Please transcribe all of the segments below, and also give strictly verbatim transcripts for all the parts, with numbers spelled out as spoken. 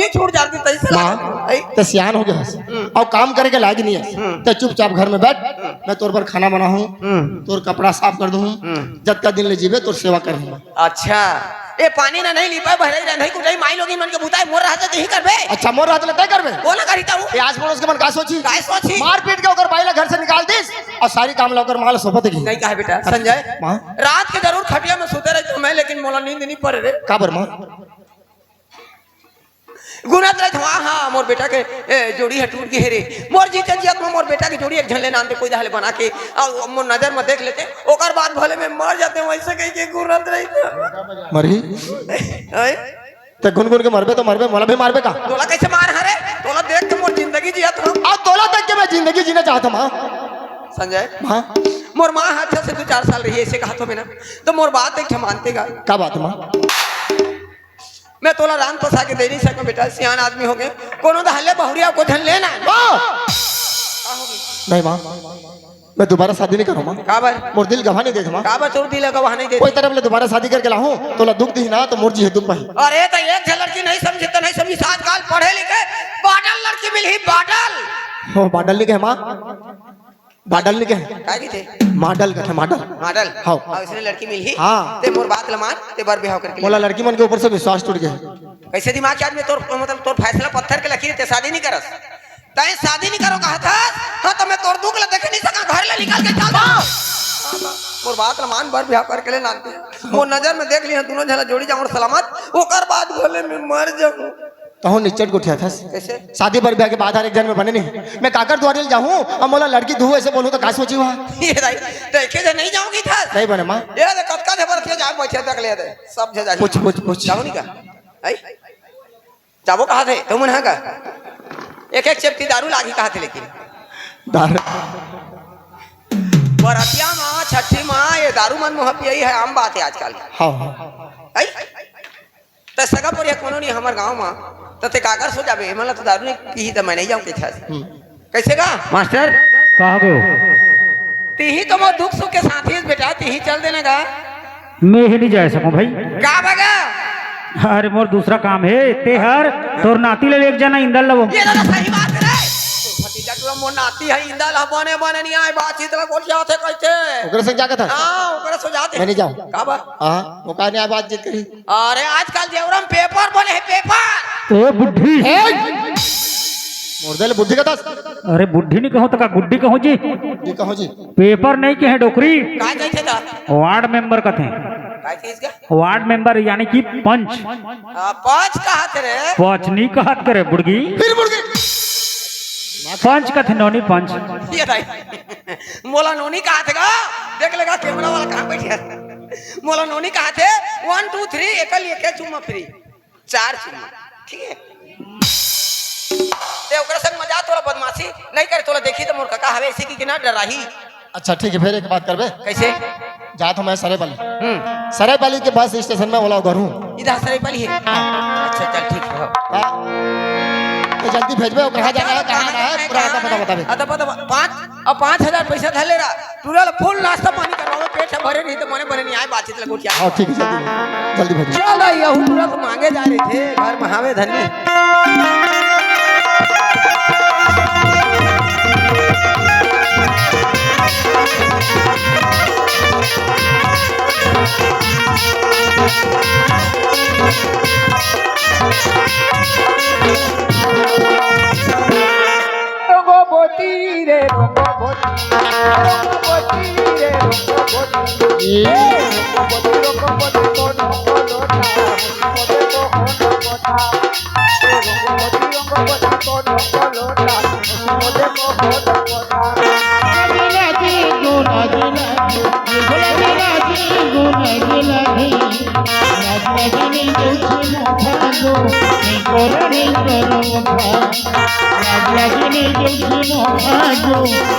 छूट जाती तैसे माँ, लागत। आई? ते सियान हो गया हस। हम्म। अउ काम करे के लायक नहीं है। हम्म। ते चुपचाप घर में बैठ, हम्म। मैं तोर बर खाना बनाहूँ, हम्म। तोर कपड़ा साफ कर दूँ, हम्म। जतका दिन ले जीबे तोर सेवा करहूँ मैं। अच्छा, ए पानी ना नहीं ली पाए, बहरई रंधई कुटई माई लोगिन मन के बुताए मोर रहते ते ही करबे। अच्छा, मोर रहते ले तय करबे। वो ना करी ताऊ। ए आस पड़ोस के मन का सोची? काय सोची? मार पीट के ओकर बाई ला घर से निकाल दिस अउ सारी काम ला ओकर माँ ला सौंपत गे। नहीं कहा बेटा, संजय, माँ? रात के जरूर खटिया में सुते रहिथों मैं, लेकिन मोला नींद नहीं पड़े रे। काबर माँ? गुनत रहिथों, हाँ, हाँ, मोर बेटा के, ए, जोड़ी ह टूट गे हे रे। मोर जीते जियत में मोर बेटा के जोड़ी एक झन ले नानते, कोई दहा ले बना के, अउ मोर नजर में देख लेते, ओकर बाद भले मैं मर जाते, वैसे कहि के गुनत रहिथों। मरही? हैं? ते गुनगुन के मरबे तो मरबे, मोला भी मारबे का? तोला कैसे मार हरे? तोला देख के मोर जिंदगी जियत हूँ। अब तोला देख के मैं जिंदगी जीना चाहत हूँ, माँ। संजय, हाँ? मोर माँ ह अच्छा से दू चार साल रही, ऐसे कहा तो मैं ना, तो मोर बात एक ठन मानते गा। का बात, माँ? मैं तोला रांध पसा के दे नहीं सकूं बेटा, सियान आदमी हो गए, कोनो दहा ले बहुरिया को झन लेना। माँ! का हो गई? नहीं माँ, मैं दोबारा शादी नहीं करूँ माँ। काबर? मोर दिल गवाह नहीं देत माँ। काबर तोर दिल गवाह नहीं देत? कोई तरफ ले दोबारा शादी करके लाहूँ, तोला दुख दिही ना, तो मोर जी हे दुख पाही। अरे तो एक झन लड़की नहीं समझी तो नहीं समझी, आजकल पढ़े लिखे बाडल लड़की मिलही, बाडल। हो, बाडल नहीं कहे माँ, बाडल नहीं कहे। काय कहिथे? माडल कथे, माडल। माडल? हाँ। अउ इसने लड़की मिलही? हाँ। ते मोर बात ल मान, ते बर बिहाव करके ले। मोला लड़की मन के ऊपर से विश्वास टूट गया। कैसे दिमाग के आदमी तोर, मतलब तोर फैसला पत्थर के लकीर, ते शादी नहीं करस? तैं शादी नहीं करो कहा था? हाँ, तो मैं तोर दुख ला देखे नहीं सका, घर ले निकाल के चल जा। मोर बात ल मान, बर बिहाव करके ले नानते। मोर नजर में देख लिया, दोनों झन ला जोड़ी जाऊँ सलामत, ओकर बाद भले मैं मर जाऊँ। तहूँ निच्चट गोठियाथस। कैसे? शादी बर ब्याह के बाद हर एक झन में बने नहीं। मैं काकर दुवारी ल जाहूँ, अब मोला लड़की दुहू ऐसे बोलहूँ तो का सोची हुआ? ये दाई, देखे जे नहीं जाऊँगी था। नहीं बने माँ। ये दे कतका दे बरतिया जाए बैठे तक ले दे। सब झे जाही। पूछ, पूछ, पूछ। जाहूँ नहीं का? आई? जाबो कहा थे, तुम मन हा का? एक एक चेपटी दारू लागी कहा थे लेकिन। दारू। बरतिया माँ, छठी माँ, ये दारू मन मुँह पियई है, आम बात है आजकल। हाँ, हाँ। आई? त सगा परिया कोनो नहीं हमर गाँव म, त ते काकर सो जाबे? एमन ल तो दारू नहीं पीही त मैं नहीं जाऊँ कहिथस। हम्म। कैसे का? मास्टर, कहाँ गयो? तिही तो मोर दुख सुख के साथी हस बेटा, तिही चल देना का? मैं ही नहीं जा सकूँ भाई। का बगा? अरे मोर दूसरा काम है, ते हर तोर नाती ले एक जना इंदल लबो। ये दादा सही बात है रे। भतीजा टूरा मोर नाती है, इंदल ह बने बने नहीं आए, बातचीत ला गोठियाथे कैसे? ओकरे से जाके था? हाँ, ओकरे से जाते। मैं नहीं जाऊँ। का बा? हाँ, वो का नहीं आए बातचीत करी। अरे आजकल जेवरा म पेपर बने हे, पेपर। ए बुढ़ी। ए! मोर दे ले बुढ़ी कथस। अरे बुढ़ी नहीं कहूँ त का गुड्डी कहूँ जी? गुड्डी कहूँ जी। पेपर नहीं कहे डोकरी। का कहिथे त? वार्ड मेंबर कथे। का चीज का? वार्ड मेंबर यानी कि पंच। हाँ, पंच कहा थे रे। पंच नहीं कहा थे रे बुड़गी। फिर बुड़गी। पंच कथे नोनी पंच। ये दाई। मोला नोनी कहा थे गा। देख लेगा कैमरा वाला कहाँ बैठे है। मोला नोनी कहा थे, वन टू थ्री, एकल एक चुम्मा फ्री। चार चुम्मा, ठीक है? ते ओकरा संग मजा तोला बदमाशी नहीं करे, तोला देखी तो मोर कका हवे ऐसे की, कि ना डराही। अच्छा ठीक है, फिर एक बात करबे। कैसे? जात हूँ मैं सरायपाली। हम्म। सरायपाली के बस स्टेशन में ओला उतरहूँ। इधर सरायपाली है? अच्छा चल ठीक है। हाँ। तो जल्दी भेजबे, कहाँ जाना है, कहाँ आना है, पूरा पता, पता बताबे। अदा पता, पाँच अब पाँच हजार पैसा धर ले रहा, टूरा ल फुल नाश्ता पानी करवावे, पेट ह भरे नहीं तो मने बने नहीं आए, बातचीत लगोटिया। हाँ, ठीक है, जल्दी, जल्दी भेजो। चल रही है, टूरा तो मांगे जा रहे थे, घर में हावे धनी। रंगोबती रे रंगोबती, रंगोबती रे रंगोबती। ए। रंगोबती, रंगोबती, कोनो कोनो ना, मोदे को कोनो कोना। ए रंगोबती, रंगोबती, कोनो कोनो ना, मोदे को कोनो कोना। राधे राधे गो, राधे राधे। राधे राधे गो, राधे राधे। राधे राधे नी जोशी मोर भागो, नी करो, नी करो। राजलागिनी जोगी मोहाजो,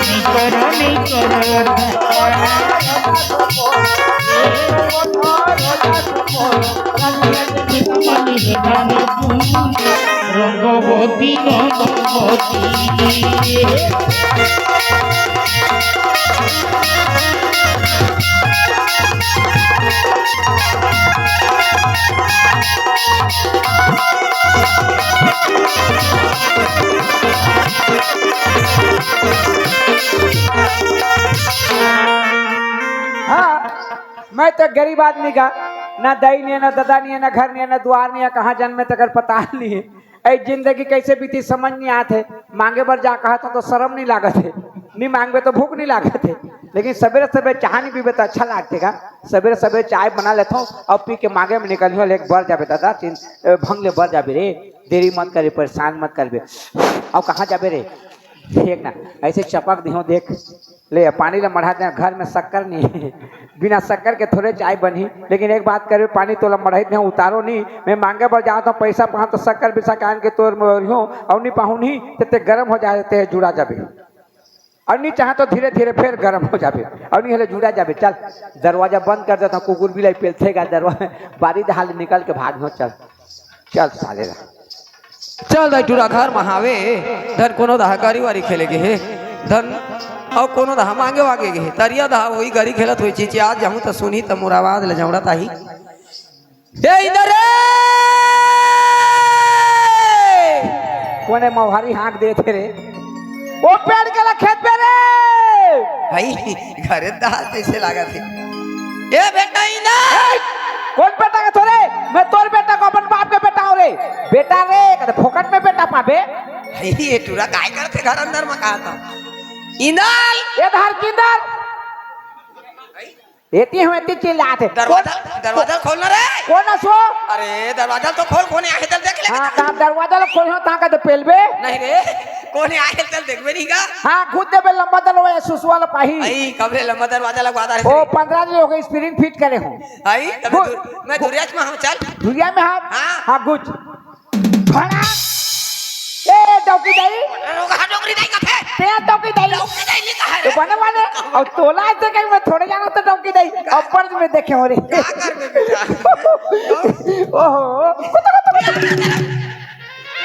निकरो, निकरो। रंगवती, रंगवती। मैं तो गरीब आदमी का, ना दाई नहीं है, ना ददा नहीं है, ना घर नहीं है, ना दुआर नहीं है, कहाँ जन्मे तेकर पता नहीं है। ऐ जिंदगी कैसे बीती समझ नहीं आत हे। मांगे बर जा कहत हों तो शर्म नहीं लागत हे, नहीं मांगबे तो भूख नहीं लागत हे। लेकिन सबेरे सबेरे चाह नहीं पीबे तो अच्छा लागथे का? सबेरे सबेरे चाय बना लेथों अउ पी के मांगे में निकलिहों, ले बर जाबे दादा, चिन-, ए, भंग ले बर जाबे रे, देरी मत करबे, परेशान मत करबे। अउ कहाँ जाबे रे? देख ना, ऐसे चपक दिहों, देख। ले, पानी ला मढ़ा दे, घर में शक्कर नहीं हे। बिना शक्कर के थोड़े चाय बनही। लेकिन एक बात करबे, पानी तोला मढ़ाई दे, उतारो नहीं। मैं मांगे बर जात हों, पैसा पाहूं तो शक्कर बिसा के आन के तोर मरिहों, अउ नहीं पाहूं नहीं, ते, ते गरम हो जाए, ते जुड़ा जाबे। अउ नहीं चाहे तो धीरे धीरे फिर गरम हो जाबे, अउ नहीं होले जुड़ा जाबे। चल, दरवाजा बंद कर देथों, कुकुर बिलाई पेलथे गा, दरवाजा बारी दहाल निकल के भाग हो। चल, चल साले रा। चल दाई टूरा, घर म हावे, धन कोनो दहा गारी वारी खेले गे हे, धन अउ कोनो दहा मांगे वागे गे हे, तरिया दहा वही गारी खेलत होही, चिचियात जाहूं त सुनही त मोर आवाज ले झौड़त आही। ए इंदर रे! कोने मौहारी हाँक देथे रे? ओ पेड़ के ला खेत में रे! भाई, घरे दाल जैसे लागत हे। ए बेटा, ई ना। ए, कौन बेटा का थोरे? मैं तोर बेटा को अपन बाप के बेटा हूँ रे। बेटा रे, कदे फोकट में बेटा पाबे। भाई, ये टूरा काय करथे घर अंदर में, कहा था? इंदर। ये धार किंदर। एती हूँ, एती चिल्लात हे। दरवाजा, दरवाजा खोलना रे। कौन असो? अरे, दरवाजा तो खोल, कोने आहे चल देख ले। हाँ, कहाँ दरवाजा ला खोल हो, तहाँ का तो पेलबे। नहीं रे, कोने आहे चल देखबे नहीं का? हाँ, खुद देबे लंबा दरवाजा, सुसु वाला पाही। आई, कबे लंबा दरवाजा लगवा दे ओ, रे। पंद्रह दिन हो गए, स्प्रिंग फिट करे हूँ। आई, तबे घुस। दूर, मैं दुरिया में हूँ, चल। दुरिया में हाथ? हाँ। हाँ, घुस। भड़ा। ए, डौकी दाई। अरे, रोगा, डोकरी दाई कथे। ते डौकी दाई। डोकरी दाई नहीं कहा तो रे। बने वाले, अउ तोला ऐसे कहीं मैं थोड़े जाना तो डौकी दाई। अब्बड़ में देखे हो रे। का करबे बेटा? ओहो।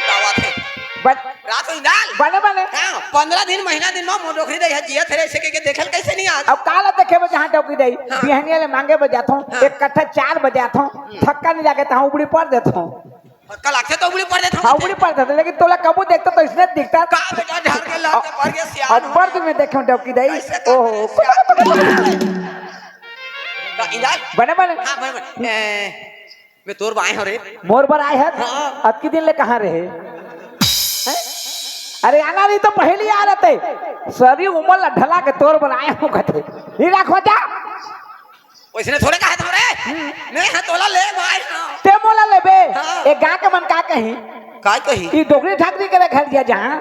दावा थे। बन-, रात हो इंदाल। बने, बने। हाँ, पंद्रह दिन, महीना दिन में मोर डोकरी दाई है, जिया थे रे, ऐसे के, के देखल कैसे नहीं आज? अब काला देखे बे जहाँ डौकी दाई, हाँ। बिहनिया ले मांगे बजात हूँ, हाँ। एक कट्ठा चार बजात हूँ, थक्का नहीं लागे, तहाँ उबड़ी पर देत हूँ। कल आखे तो उबड़ी पड़ देता हाँ, हूँ। उबड़ी पड़ देता, लेकिन तोला कबू देखता तो इसने दिखता। का बेटा, झाड़ के लात के भर के सियान हो। अब्बड़ में देखे हूँ डौकी दाई। कैसे ओहो। कर सियान? का इंदर? बने, बने। हाँ, बने, बने। ए, मैं तोर बर आए हूँ रे। मोर बर आए हस? हाँ। अतकी दिन ले कहाँ रहे? हैं? अरे, आना नहीं तो पहली आ रहते। सरी उमर ला ढला के तोर बर आए हूँ कथे। ही रखो जा। वैसने थोड़े कहा था रे। हम्म। मैं हाँ तोला ले भाई, हाँ। ते मोला लेबे? हाँ। ए गाँव के मन का कही? काय कही? ई डोकरी ठाकरी के घर दिया जहाँ।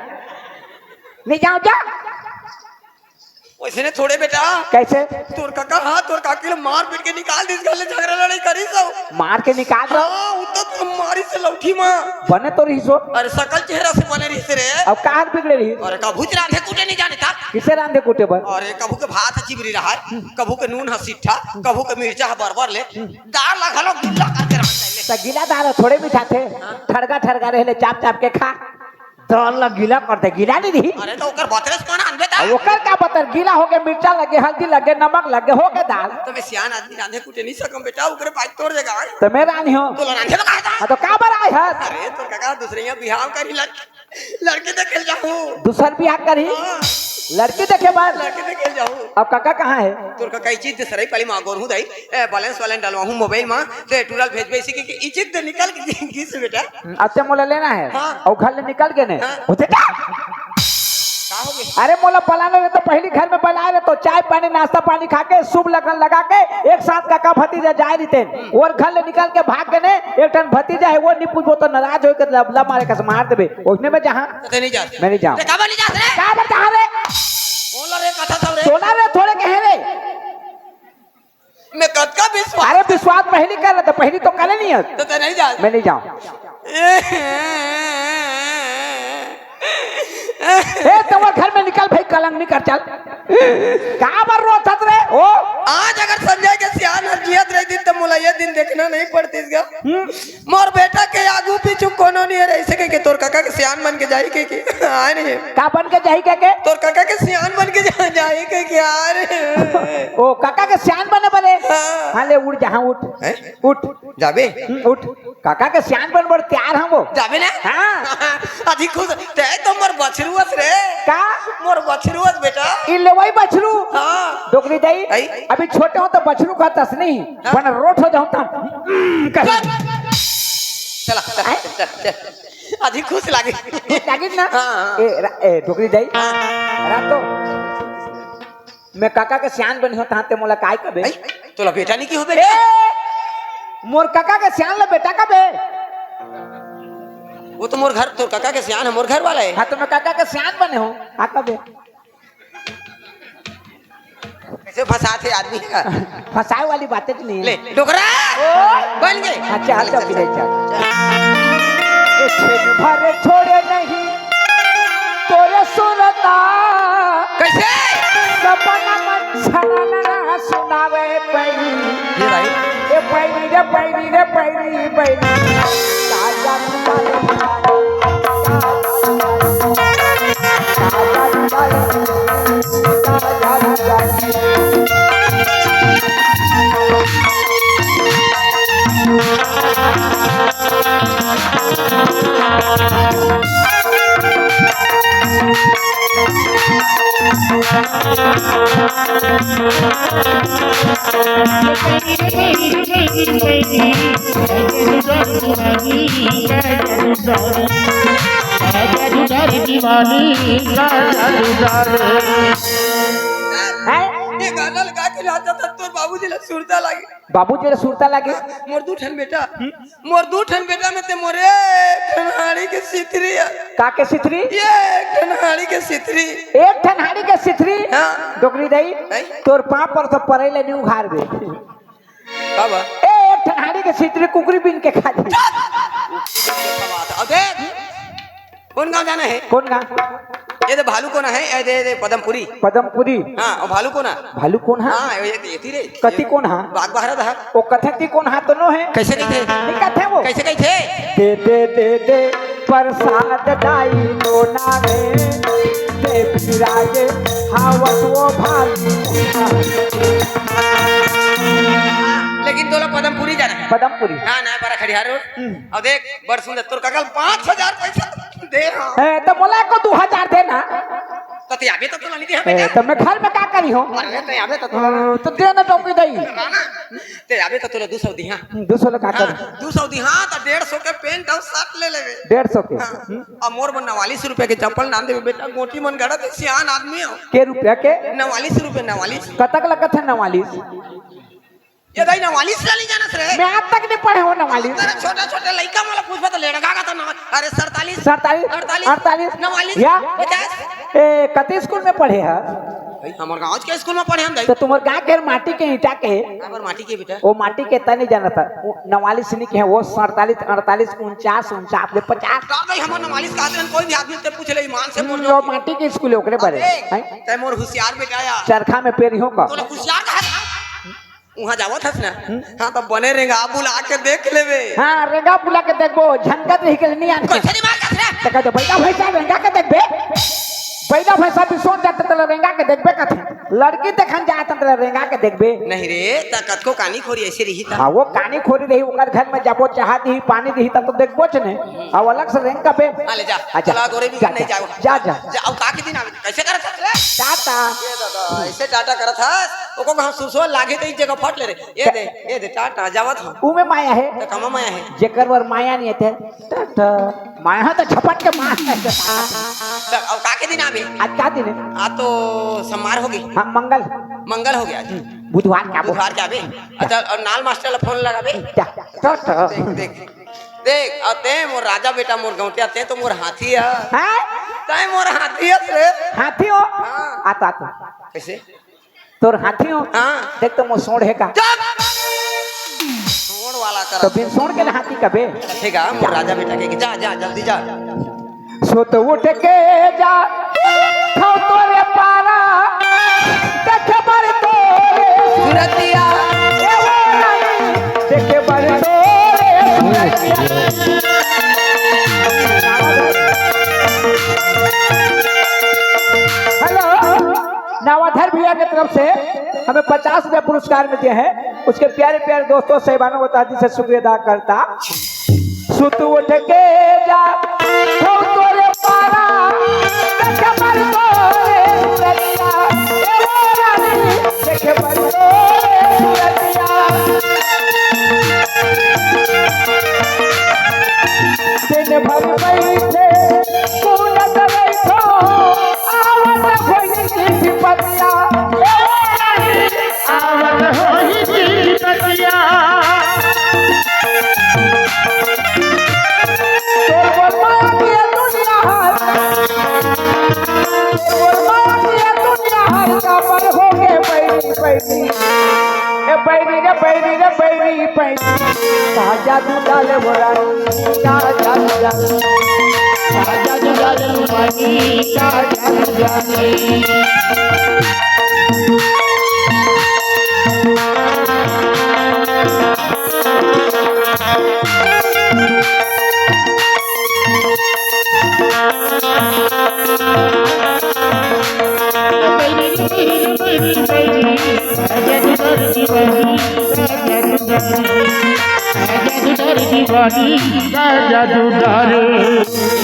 नहीं जाओ जा। वैसने थोड़े बेटा। कैसे? तोर काका, हाँ, तोर काकी ले मार पीट के निकाल दिस, घर ले झगड़ा लड़ाई करिस हो। मार के निकाल दो। हाँ, वो तो मारी से लौठी माँ। बने तो रही सो। अरे सकल चेहरा से बने रही से रे। अब कहाँ बिगड़े रही? अरे कभू रांधे कूटे नहीं जाने था। किसे रांधे कूटे बर? अरे कभू के भात चिबरी रहा है। कभू के नून ह सिट्ठा, कभू के मिर्चा ह बरबर ले, दाल ला घलो गिल्ला करके रख दे ले। त गिला दाल ह थोड़े मिठाथे, ठड़गा ठड़गा रहे ले, चाप चाप के खा। दाल ला गिला कर दे, गिला नहीं रही। अरे त ओकर बतरे से कोन आनबे त? अब ओकर का बतर, गिला हो के, मिर्चा लगे, हल्दी लगे, नमक लगे, हो के दाल। त मैं सियान आदमी रांधे कुटे नहीं सकम बेटा, ओकरे पाई तोर जगह आए। त मैं रांधी हूँ। तोला रांधे ला कहा था? हाँ, त का बर आए हस? अरे तोर काका दूसरे यहाँ बिहाव करी लग लड़की देखे जाहूँ। दूसर बियाह करही? हाँ। लड़की देखे बर? लड़की देखे जाहूँ। अब काका कहाँ है? तोर काका इचित दे सरई पाली मा गोरहूँ दाई। ए, balance वाले डलवाहूँ mobile मा। दे टूरा ल भेजबे इसी के, के इचित दे निकल के गिस बेटा। हम्म, अब ते मोला लेना है? हाँ। अउ घर ले निकल गे ने? हाँ। होथे का? का हो गे? अरे मोला बलाना रहे तो पहली घर में बलाए रहे तो चाय पानी नाश्ता पानी खा के शुभ लगन लगा के एक साथ काका भतीजा जाए रहिते। और घर ले निकल के भाग गे ने, एक ठन भतीजा है, वो नहीं पूछबो तो नाराज होके लबला मारे कस मार देबे। ओसने में जहाँ तो नहीं जा। मैं नहीं जाऊँ। ते काबर नहीं जात रे? काबर जहाँ रे? बोल रे, कथा सब रे। सोना रे, थोड़े कहे रे। मैं कतका विश्वास अरे विश्वास पहली कर रहा था, पहली तो करे नहीं है। तो ते नहीं जा। मैं नहीं जाऊँ। ए, तोर घर में निकल भाई, कलंग नहीं कर, चल। काबर रोथस रे? ओ? आज अगर संजय के सियान हर जियत रहितिस त मोला ये दिन देखना नहीं पड़तिस गा। हम्म। मोर बेटा के आगू पीछू कोनो नहीं रही सके के तोर काका के सियान बन के जाही के, के। आए नहीं। का बन के जाही के, के? तोर काका के सियान बन के जा-, जाही के, के। आ रे। ओ, काका के सियान बने बने? हाँ। हाँ, ले उठ जहाँ उठ। हैं? उठ। जाबे? हम्म, उठ। काका के सियान बन बर तैयार हंव वो। जाबे ना? हाँ। अधिक खुश। तैं तो मोर बछरू अस रे। का? मोर बछरू अस बेटा। ई लेवई बछरू। हाँ। डोकरी दाई, अई? अभी छोटे हों त बछरू कहत अस नहीं, हाँ। बन रोठ हो जाहूं त, हम्म, कही। चल। चला, चल, आय? चल, चल, चल। अधिक खुश लागे। खुश लागे ना? हाँ, हाँ। ए, रा-, ए, डोकरी दाई। हाँ। रातो मैं काका के सियान बने हों, तहां तैं मोला काय कबे? अई, तोला बेटा नहीं की हो बेटा? ए, मोर काका के सियान ला बेटा कबे? वो तो मोर घर, तोर काका के सियान हे, मोर घर वाला हे। हाँ, त मैं काका के सियान बने हों, का कबे? कइसे फंसाथे आदमी का? फंसाय वाली बातें तो नहीं हे। ले, डोकरा! ओ! बन गे। अच्छा, अच्छा, चल, चल, चल। ए, छिन भर छोड़े नहीं तोरे सुरता। कइसे? सपना मन छनना सुनावे पैरी। ये भाई। ए पैरी रे पैरी रे पैरी पैरी। ताजा तुम्हारे हैं? ये गाना लगा के राजा त तोर बाबूजी ला सुरता लागे। बाबूजी ला सुरता लागे? मोर दू ठन बेटा। हम्म। मोर दू ठन बेटा में ते मोर एक ठन हाड़ी के सिथरी हे। का के सिथरी? ये एक ठन हाड़ी के सिथरी। एक ठन हाड़ी के सिथरी? हाँ। डोकरी दाई, हैं? तोर पाँव पर तो परई ले नहीं उघार दे। का बा? ए, एक ठन हाड़ी के सिथरी कुकरी बीन के खा दी। अबे, कोन गांव जाना हे? कोन गांव? ये दे भालू कोना हे, ये दे, ये दे पदमपुरी। पदमपुरी। हाँ, अउ भालू कोना। भालू कोन हा? हाँ, ये, ये, ये रे। कति कोन हा? बाग बहरा दहा। ओ कथे ती कोन हा तो नो हे। कइसे कहिथे? नहीं कथे वो। कइसे कहिथे? दे, दे, दे, दे, प्रसाद दाई कोना में, दे विराजे, हावत वो भालू। लेकिन तोला पदमपुरी जाना हे। पदमपुरी। हाँ, नया पारा खड़ियार रोड। हम्म। अउ देख, बड़ सुंदर, तोर कका ल पाँच हजार पैसा दे हंव। ए, त मोला एको दू हजार दे ना। त ते आबे त तोला नहीं दे हंव ए, बेटा। त मैं घर में का करी हंव? अरे, ते आबे त तोला ना। हम्म, त दे ना डोकरी दाई। ना, ना। ते आबे त तोला दू सौ दिहां। हम्म, दू सौ ले का हाँ, करी? दू सौ दिहां, त डेढ़ सौ के पैंट अउ शर्ट ले लेबे। डेढ़ सौ के? हाँ। हम्म। अउ मोर बर नवालीस रुपया के चप्पल लान देबे बेटा, गोटी मन गड़त हे, सियान आदमी हंव। के रुपया के? नवालीस रुपया, नवालीस। कतक लगत हे नवालीस? ये दाई नवालीस ला नहीं जानस रे। मैं आज तक नहीं पढ़े हंव नवालीस। तेरा छोटा-छोटा लइका मोला पूछबे त लेड़गा का तो नवा-, अरे सड़तालीस, सड़तालीस, अड़तालीस, अड़तालीस, नवालीस, या? पचास। ए, कते स्कूल में पढ़े हस? भाई, हमर गांव के स्कूल में पढ़े हंव दाई। त तुम्हर गांव के माटी के ईंटा के? हमर माटी के बेटा। ओ माटी के त नहीं जानत हस। ओ नवालीस नहीं कहे, ओ सड़तालीस, अड़तालीस, उनचास, उनचास ले पचास। त दाई हमर नवालीस का आदमी कोई भी आदमी ते पूछ ले ईमान से बोल हम्म, जो। ओ माटी के स्कूल हे ओकरे बारे। अबे, हैं? ते मोर हुसियार बेटा या। चरखा में पेरी हो का? तोला हुसियार कहा था? उहाँ जावत हस ना? हम्म। हाँ, त बने रेंगा बुला के देख लेबे। हाँ, रेंगा बुला के देखबो, झनकत रही के नहीं आने। कइसे दिमाग कस रे? त कह दे, "बैला भैंसा रेंगा के देखबे?" बैला भैंसा भी सोच जाते तले रेंगा के देखबे कथे। लड़की देखन जात तले रेंगा के देखबे। नहीं रे, त कतको कानी खोरी ऐसे रही त। हाँ, वो कानी खोरी रही, ओकर घर में जाबो, चाहा दिही, पानी दिही, तब तो देखबो च नहीं। अब अलग से रेंग कबे। हाँ, ले जा। अच्छा। चला, गोरे भी जा, नहीं जा, जाओ। जा, जा। जा, अब का के दिन आवे? कइसे करत हस रे? टाटा। ये दादा, अइसे टाटा करत हस? ओको हम सुसो लागे त एक जगह फट ले रे। ये दे, ये दे, टाटा, जावत हंव। ऊ में माया हे। त कमा माया हे? जेकर बर माया नहीं हे ते, टाटा। माया त झपट के मार। त अब का के दिन आवे? आज का दिन हे? आज तो सोमवार हो गे। हाँ, मंगल। मंगल हो गे आज। हम्म, बुधवार के आबो। बुधवार के आबे। अच्छा, अउ नाल मास्टर ला फोन लगाबे। जा, जा, जा। देख, देख, देख, अउ ते मोर राजा बेटा, मोर गौंटिया, ते तो मोर हाथी हे। हैं? ते मोर हाथी हस रे। हाथी हो? हाँ। आता, आता। कइसे? तोर हाथी हो? हाँ। देख तो मोर सोंड़ हे का? चुप! सोंड़ वाला कर। त बिन सोंड़ के ना हाथी कबे? हे गा, मोर राजा बेटा के, जा, जा, जल्दी जा। सुत उठ के जा, खाओ तोरे पारा, देखे बर तोरे सुरतिया। ए वो रानी, देखे बर तोरे सुरतिया। हेलो, नवाधर भैया की तरफ से हमें पचास रुपया पुरस्कार में दिया है, उसके प्यारे प्यारे दोस्तों, साहिबानों, वतादीन से शुक्रिया अदा करता। तू तू उठ के जा, हो तोरे पारा, देखे बर तोरे सूरतिया, ए वो रानी, देखे बर तोरे सूरतिया। दिन भर बैठे, तू न करे छो, आवत होई की विपतिया, ए वो रानी, आवत होई की विपतिया। तोर बोल माया के दुनिया है। तोर बोल माया के दुनिया है। काबर हो गे बैरी, बैरी। ए बैरी रे, बैरी रे, बैरी, बैरी। का जादू डाले वो रानी, का जादू डाले। का जादू डाले वो रानी, का जादू डाले।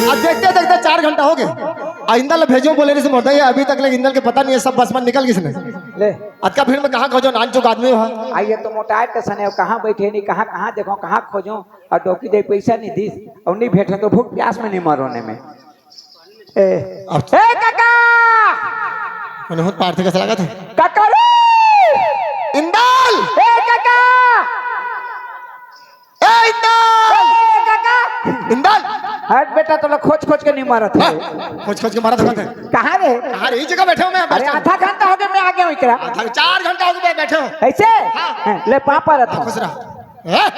अब देखते देखते चार घंटा हो गए। आ इंदल भेजो बोले रहिस मोर दाई, अभी तक ले इंदल के पता नहीं है, सब बस में निकल गिस ने। ले। अतका भीड़ में कहाँ खोजो, नानचुक आदमी हो। आ ये तो मोटाए के सने, कहाँ बैठे नहीं, कहाँ, कहाँ देखो, कहाँ खोजो, अउ डौकी दे पैसा नहीं दिस, अउ नहीं भेंटे तो भूख प्यास में नहीं मरो ने में। ए, अब ए काका! मने होत पारथे कस लागत हे? काका रे! इंदल! ए काका! ए इंदल! ए काका! इंदल! हट बेटा, तोला खोज खोज के नहीं मारत हे। हाँ, खोज खोज के मारत हे। कहाँ रे? कहाँ रे? इही जगह बैठे हूँ मैं, अरे बैठे हूँ। आधा घंटा हो गया, मैं आ गया हूँ इकरा। आधा, चार घंटा हो गया बैठे हूँ। ऐसे? हाँ। हाँ, ले पाँव परत हूँ। खुश रह। हाँ?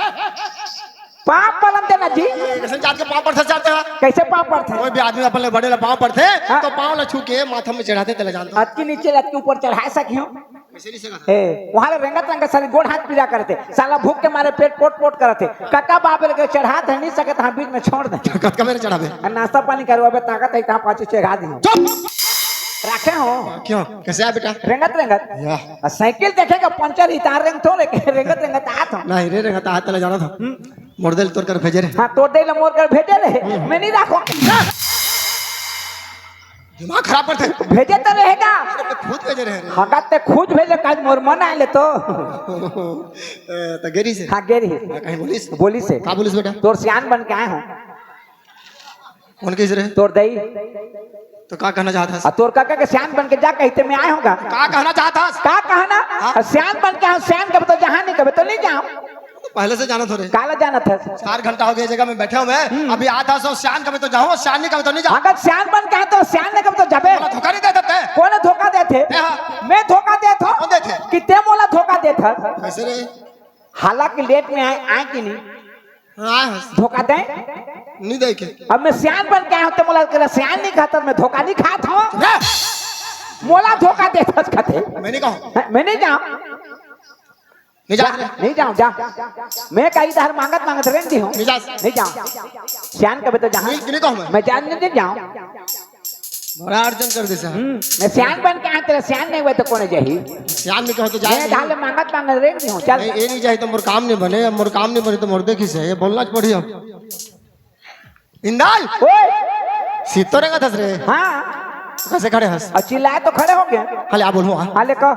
पाँव परत देना जी। कैसे जात के पाँव परथे जाते हैं? कैसे पाँव परथे? कोई भी आदमी अपन ले बड़े ला पाँव परथे, हाँ। तो पाँव ला छू के माथा में चढ़ाथे, तेला जानथों। अतकी नीचे ले अतकी ऊपर चढ़ा सकियो। कैसे नहीं सका? ए, वहाँ ले रेंगत रेंगत सारी गोड़ हाथ पीरा करथे। साला भूख के मारे पेट पोट पोट करथे। कका बाप ले के चढ़ाथे नहीं सकत, हाँ बीच में छोड़ दे। कतका मेरे चढ़ाबे? आ नाश्ता पानी करवाबे, ताकत हे, कहाँ पाछू चढ़ा दियो। चुप! रखे हो। क्यों? कैसे आ बेटा? रेंगत रेंगत। या। आ साइकिल देखे का पंचर ही तार रेंगत हो, लेकिन रेंगत रेंगत आत हो। नहीं रे, रेंगत आत ले जाना था। हम्म। मोर दे ल तोर कर भेजे रे। हाँ, तोर दे ल मोर कर भेजे रे। हम्म। मैं नहीं रखो। दिमाग खराब करथे। भेजे तो रहेगा। अरे, मैं खुद भेजे रहे रे। हाँ, ते खुद भेजे, काज मोर मन आए ले तो। ए, तो गे रिहिसे? हाँ, गे रिहिसे। हाँ, कहीं बोलिस? बोलिसे। का बोलिस बेटा? तोर सियान बन के आए हो। कौन कहिस रे? तोर दई। तो का कहना चाहत हस? आ तोर काका के सियान बन के जा कहिथे, मैं आए हूँ गा। का कहना चाहत हस? का कहना? हाँ? आ सियान बन के आए हूँ, सियान कबे तो जहाँ नहीं, कबे तो नहीं जाओ। पहले से जानत हो रे। काला जानत हस? चार घंटा हो गया जगह में बैठे हूँ मैं। हम्म। अभी आत हस, सियान कबे तो जाओ, सियान नहीं कबे तो नहीं जाओ। अगर सियान बन के आए तो सियान नहीं कबे तो जाबे। मोला धोखा नहीं देथे ते। कौन धोखा देथे? ए हाँ। मैं धोखा देथों। कौन देथे? कि ते मोला धोखा देथस। कैसे रे? हालांकि लेट में आए, आए कि नहीं? हाँ, हाँ। धोखा दे? नहीं दे के। अब मैं सियान बन के आए हूँ, ते मोला करा सियान नहीं खाता, मैं धोखा नहीं खात हूँ। रे! मोला धोखा देथस कथे। मैं नहीं कहूँ। हैं, मैं नहीं जाऊँ। नहीं जा। नहीं जाऊँ, जा। मैं कहीं इधर मांगत मांगत रेंग दी हूँ। नहीं जा। नहीं जाऊँ। सियान कबे तो जहाँ। नहीं, नहीं कहूँ मैं। मैं जान नहीं जाऊँ। बड़ा अर्जन कर दे साहब। हम्म, मैं सियान बन के आए, तेरा सियान नहीं हुआ तो कौन जाही? सियान नहीं कहो तो जाए मैं नहीं। ढाले मांगत मांगत रेंग दी हूँ, चल। नहीं, ये नहीं जाए तो मोर काम नहीं बने, अब मोर काम नहीं बने तो मोर देखी से, ये बोलना पड़ी अब। इंदल! ओए! सीतो रेंगत हस रे। हाँ। कैसे खड़े हस? और चिल्लाए तो खड़े हो गए। हाले आ बोलूँ, हाँ। हाले कह।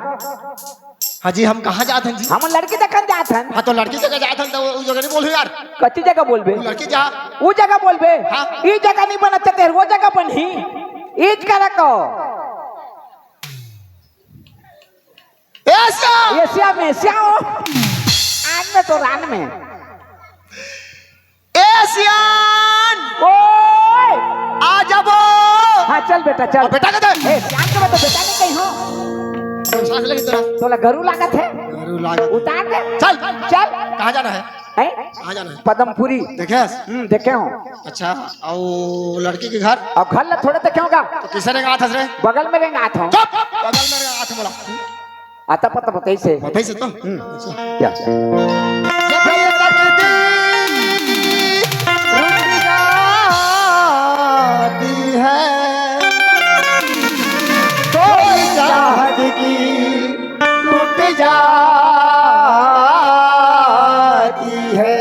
हाँ जी, हम कहाँ जात हन जी? हम लड़की देखन जात हन। हाँ, तो लड़की जगह जात हन, तो वो जगह नहीं बोलू यार। कच्ची जगह बोलबे? वो लड़की जा। वो जगह बोलबे? हाँ। ई जगह नहीं बनत, तेरे वो जगह बनही। ईज करा को। एशिया! एशिया में, एशिया हो। आन में तो रान में। ए सियान! ओए! आ जाबो! हाँ, चल बेटा, चल। अब बेटा कहते हैं? ए, सियान के बाद तो बेटा नहीं कहीं हो। सांस लगी तेरा। तोला गरु लागत है? गरु लागत। उतार दे। चल। चल। कहाँ जाना है? हैं? कहाँ जाना है? पदमपुरी। देखे हस? हम्म, देखे हो। अच्छा, और लड़की के घर? अब घर ला थोड़े देखे होगा। तो किसे रेंगात हस रे? बगल में रेंगात हो। चुप! बगल में रेंगात मोला। आता पता बताई से। बताई से तो? हम्म। अच्छा। क्या? जब तक दिल रुक जाती है, कोई चाहत की टूट जाती है।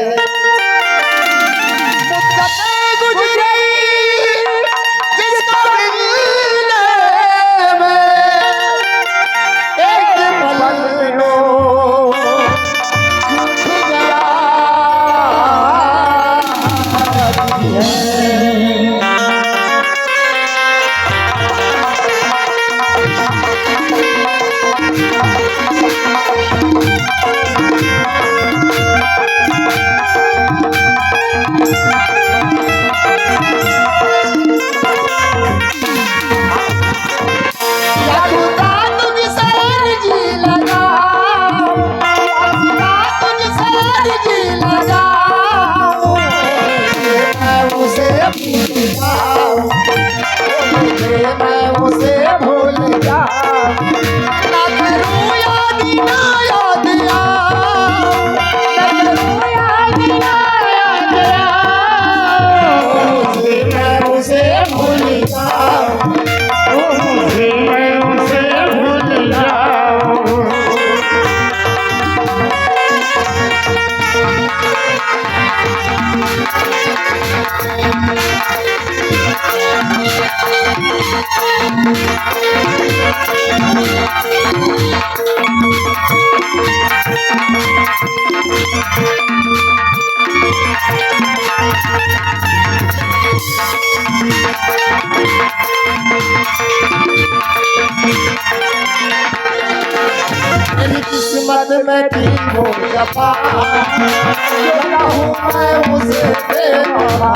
हो जफा, क्या कहूँ मैं उसे बेवफा।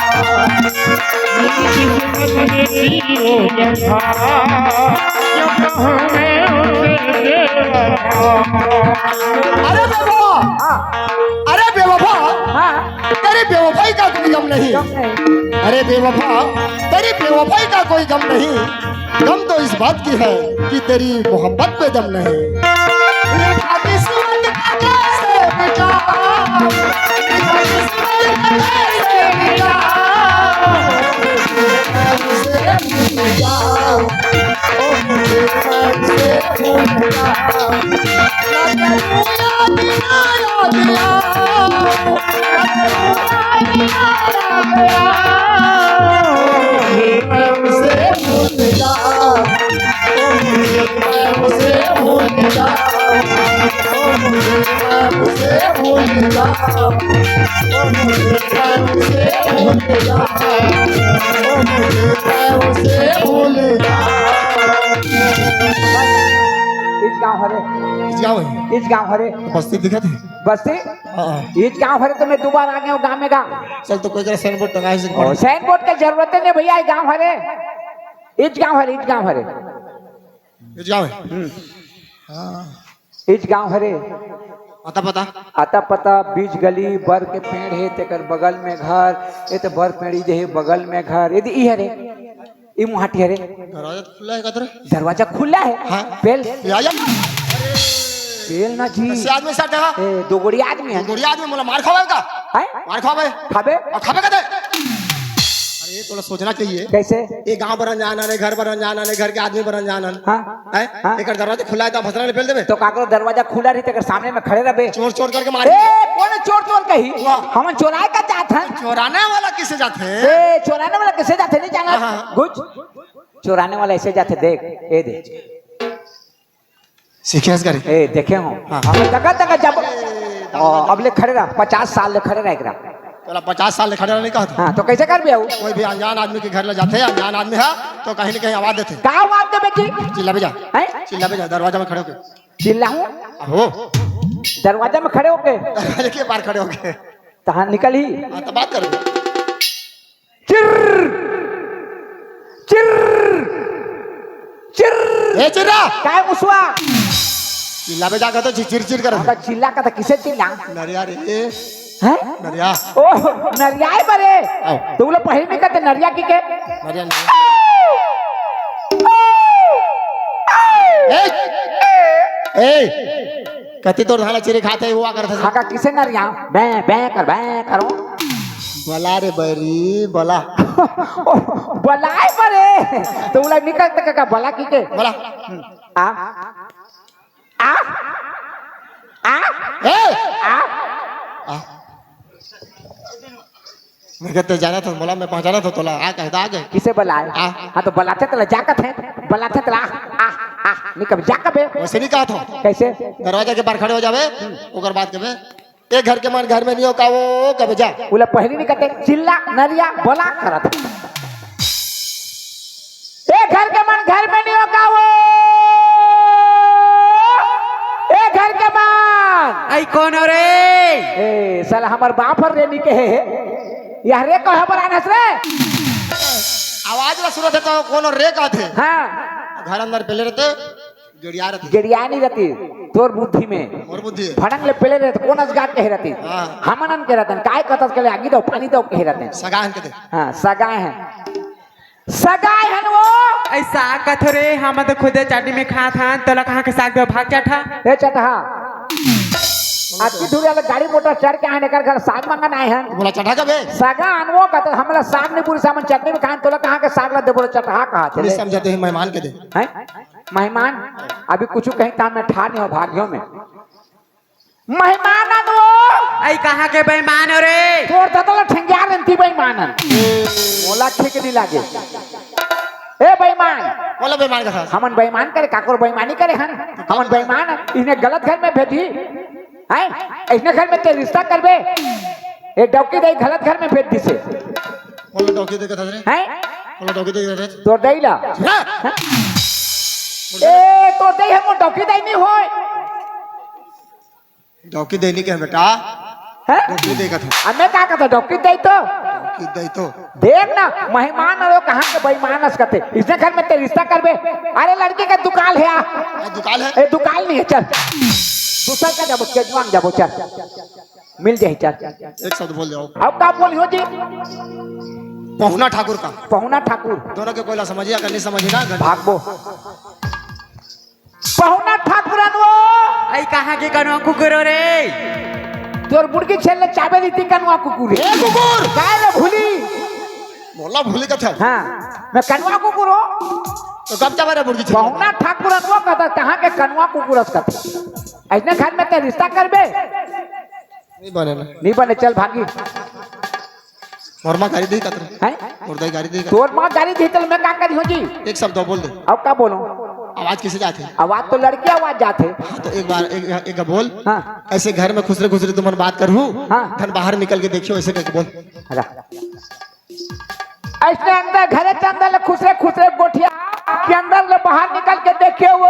मेरी किस्मत में थी वो जफा, क्या कहूँ मैं उसे बेवफा। अरे बेवफा, हाँ। अरे बेवफा, हाँ। तेरी बेवफाई का कोई गम नहीं। गम नहीं। अरे बेवफा, तेरी बेवफाई का कोई गम नहीं। गम तो इस बात की है कि तेरी मोहब्बत पे दम नहीं। इस गांव हरे। इस गांव है। इस गांव हरे। बस्ती दिखत है। बस्ती? हाँ। इस गांव हरे तो मैं दोबारा आ गया हूँ गांव में गा। चल तो कोई जरा साइनबोर्ड टंगा है, ओ, साइनबोर्ड की जरूरत नहीं भैया, इस गांव हरे। इस गांव हरे, इस गांव हरे। इस गांव है। हम्म। हाँ। इच गांव हरे। अता पता? अता पता, बीच गली, बर के पेड़ हे, तेकर बगल में घर, ए तो बर पेड़ी जे हे, बगल में घर, ए दे, ई हरे, ई मुहाटी हरे। दरवाजा तो खुला है, कतरे? दरवाजा खुला है। हाँ। पेल। या, या। पेल ना जी। कैसे आदमी साथ है? ए, दो गोड़ी आदमी है। दो गोड़ी आदमी, मोला मार खावे का? हैं? मार खावे। खाबे? और खाबे कते? अरे, थोड़ा सोचना चाहिए। कैसे? ये गांव बर अनजान आने, घर बर अनजान आने, घर के आदमी बर अनजान आने। हाँ। हैं? हाँ। एकर दरवाजा खुला है तो भसरा ले पेल देबे। तो काकरो दरवाजा खुला रही, तेकर सामने में खड़े रहबे। चोर चोर करके मारे। ए, कौन चोर चोर कही? वाह। हमन चोराए का जात हन। चोराने वाला किसे जात है? ए, चोराने वाला किसे जात है, नहीं जाना? हाँ, हाँ। कुछ चोराने वाला ऐसे जात है, देख, ए दे। सीखे हस करे? ए, देखे हो? हाँ। हम तका तका जब, ए, ओ, अब ले खड़े रह, पचास साल ले खड़े रह एकरा। तोला पचास साल ले खड़े रह नहीं कहत। हाँ, तो कैसे करबे आऊ? कोई भी अनजान आदमी के घर ले जाथे, अनजान आदमी है, तो कहीं ना कहीं आवाज देथे। का आवाज देबे जी? चिल्लाबे जा। हैं? चिल्लाबे जा, दरवाजा में खड़े होके। चिल्लाहूँ? हो। दरवाजा में खड़े होके? दरवाजे के पार खड़े होके। तहाँ निकल ही। हाँ, तो बात कर। चिर्र, चिर्र, चिर्र। ए चिर्रा। काय मुसवा? चिल्लाबे जाके तो चिचिर चिर कर। का चिल्ला का तो किसे चिल्ला? नरिया रे। हैं? नरिया। ओ, नरियाए बरे। आओ। तो बोले पहले में कहते नरिया की के? नरिया नहीं। ए, ए, कति तोर धान ला चिरे खाथे, वो आ करथे। काका किसे नरिया? बै, बै कर, बै करो। बला रे बरी, बला। ओ, बलाए बरे। तो बोला निकल तक का बला की के? बला। आ? आ? आ? ए! आ? आ? मैं कहते जाना था, बोला मैं पहचाना था तोला, आ कहता आ गए। किसे बलाए? आ। हाँ तो बलाथे तला जा कथे, बलाथे तला आ, आ, आ, नहीं कब जा कबे? वैसे नहीं कहा था। कैसे? दरवाजा के बाहर खड़े हो जावे, ओकर बाद कबे, ए घर के मन घर में नहीं हो का वो, कबे जा। बोला पहली नहीं कहते, चिल्ला, नरिया, बला करत। ए घर के मन घर में नहीं हो का वो? ए घर के मन। आई कौन हो रे? ए, साला हमर बाप हर रे निके हे। यार रे कहे बर आनस रे? आवाज ला सुनत हे तो कोनो रे कहत हे। हाँ। घर अंदर पेले रहते, गेड़िया रहते। गेड़िया नहीं रहती, तोर बुद्धि में। मोर बुद्धि हे। भड़ंग ले पेले रहते, कोन असगात कहे रहती? हाँ। हमनन के रहतन, काय कतस के ले आगी दो, पानी दो कहे रहते। सगाहन के दे। हाँ, सगाहन। सगाए हन वो। ऐसा कथो रे, हम तो खुदे चटनी में खात हन, तोला कहाँ के साग दे भाग चटहा। ए चटहा। आज की धुरिया ले गाड़ी मोटर चढ़ के आए, एकर घर साग मांगन आए हन। बोला चटहा का बे? सगा अनवो का तो हमला साग नहीं पूरी सामन चटनी में खाए, तोला कहाँ के साग ला दे बोले चटहा कहा थे नहीं ले। समझाते हैं मेहमान के दे। हैं? मेहमान? अभी कुछ कहीं काम में ठार नहीं हो भाग्यों में। मेहमान आन वो। आई कहाँ के बेईमान हो रे? तोर दादा ला ठेंगिया रंती बेईमान आन। मोला ठीक नहीं लागे। ए बेईमान। बोला बेईमान का था। हमन बेईमान करे, काकोर बेईमानी करे हन। हमन बेईमान हन। इसने गलत घर में भेजी। हैं? इसने घर में ते रिश्ता करबे। ए डौकी दाई गलत घर में भेज दिसे। बोला डौकी दाई का था रे? हैं? बोला डौकी दाई का था रे? तोर दाई ला। हाँ। हैं? ए, तोर दाई हम डौकी दाई नहीं होय। डौकी देनी के बेटा। हैं? डौकी दे कथे। अब मैं का कहता, डौकी दे तो? डौकी दे तो। देख ना, मेहमान अउ कहाँ के बेईमान अस कथे। इसने घर में ते रिश्ता करबे। अरे लड़की के दुकाल हे आ। ए, दुकाल हे? ए, दुकाल नहीं हे, चल। दूसर का जाबो, केजवान जाबो, चल। मिल जाही, चल। एक शब्द बोल जाओ। अब का बोली हो जी? पहुना ठाकुर का। पहुना ठाकुर। दोनों के कोई ला समझिया का नहीं समझिया ना। भागबो। पहुना ठाकुरन वो। अई कहाँ के कनवा कुकुर हो रे? तोर बुड़की छेल ले चाबे रीति कनवा कुकुर रे। ए कुकुर! काय रे भूली? मोला भूली कथे। हाँ, मैं कनवा कुकुर हो। तो कब चाबे रे बुड़की छेल? पहुना ठाकुरन वो कहता, कहाँ के कनवा कुकुर अस कथे। अइसने घर में ते रिश्ता करबे? नहीं बने ना। नहीं बने, चल भागी। मोर माँ गारी दे कथे। हैं? मोर दाई गारी दे कथे। तोर माँ गारी दे, चल मैं का करी हो जी? एक शब्द बोल दे। अब का बोलूं? आवाज किसे जाथे? आवाज तो लड़की आवाज जाथे। हाँ, तो एक बार एक, एक, एक बोल। हाँ। ऐसे घर में खुसरे खुसरे तुमन बात करहू। हाँ। धन बाहर निकल के देखियो, ऐसे करके बोल। अइसने अंदर घरे के अंदर ले खुसरे खुसरे गोठिया के अंदर ले बाहर निकल के देखे वो।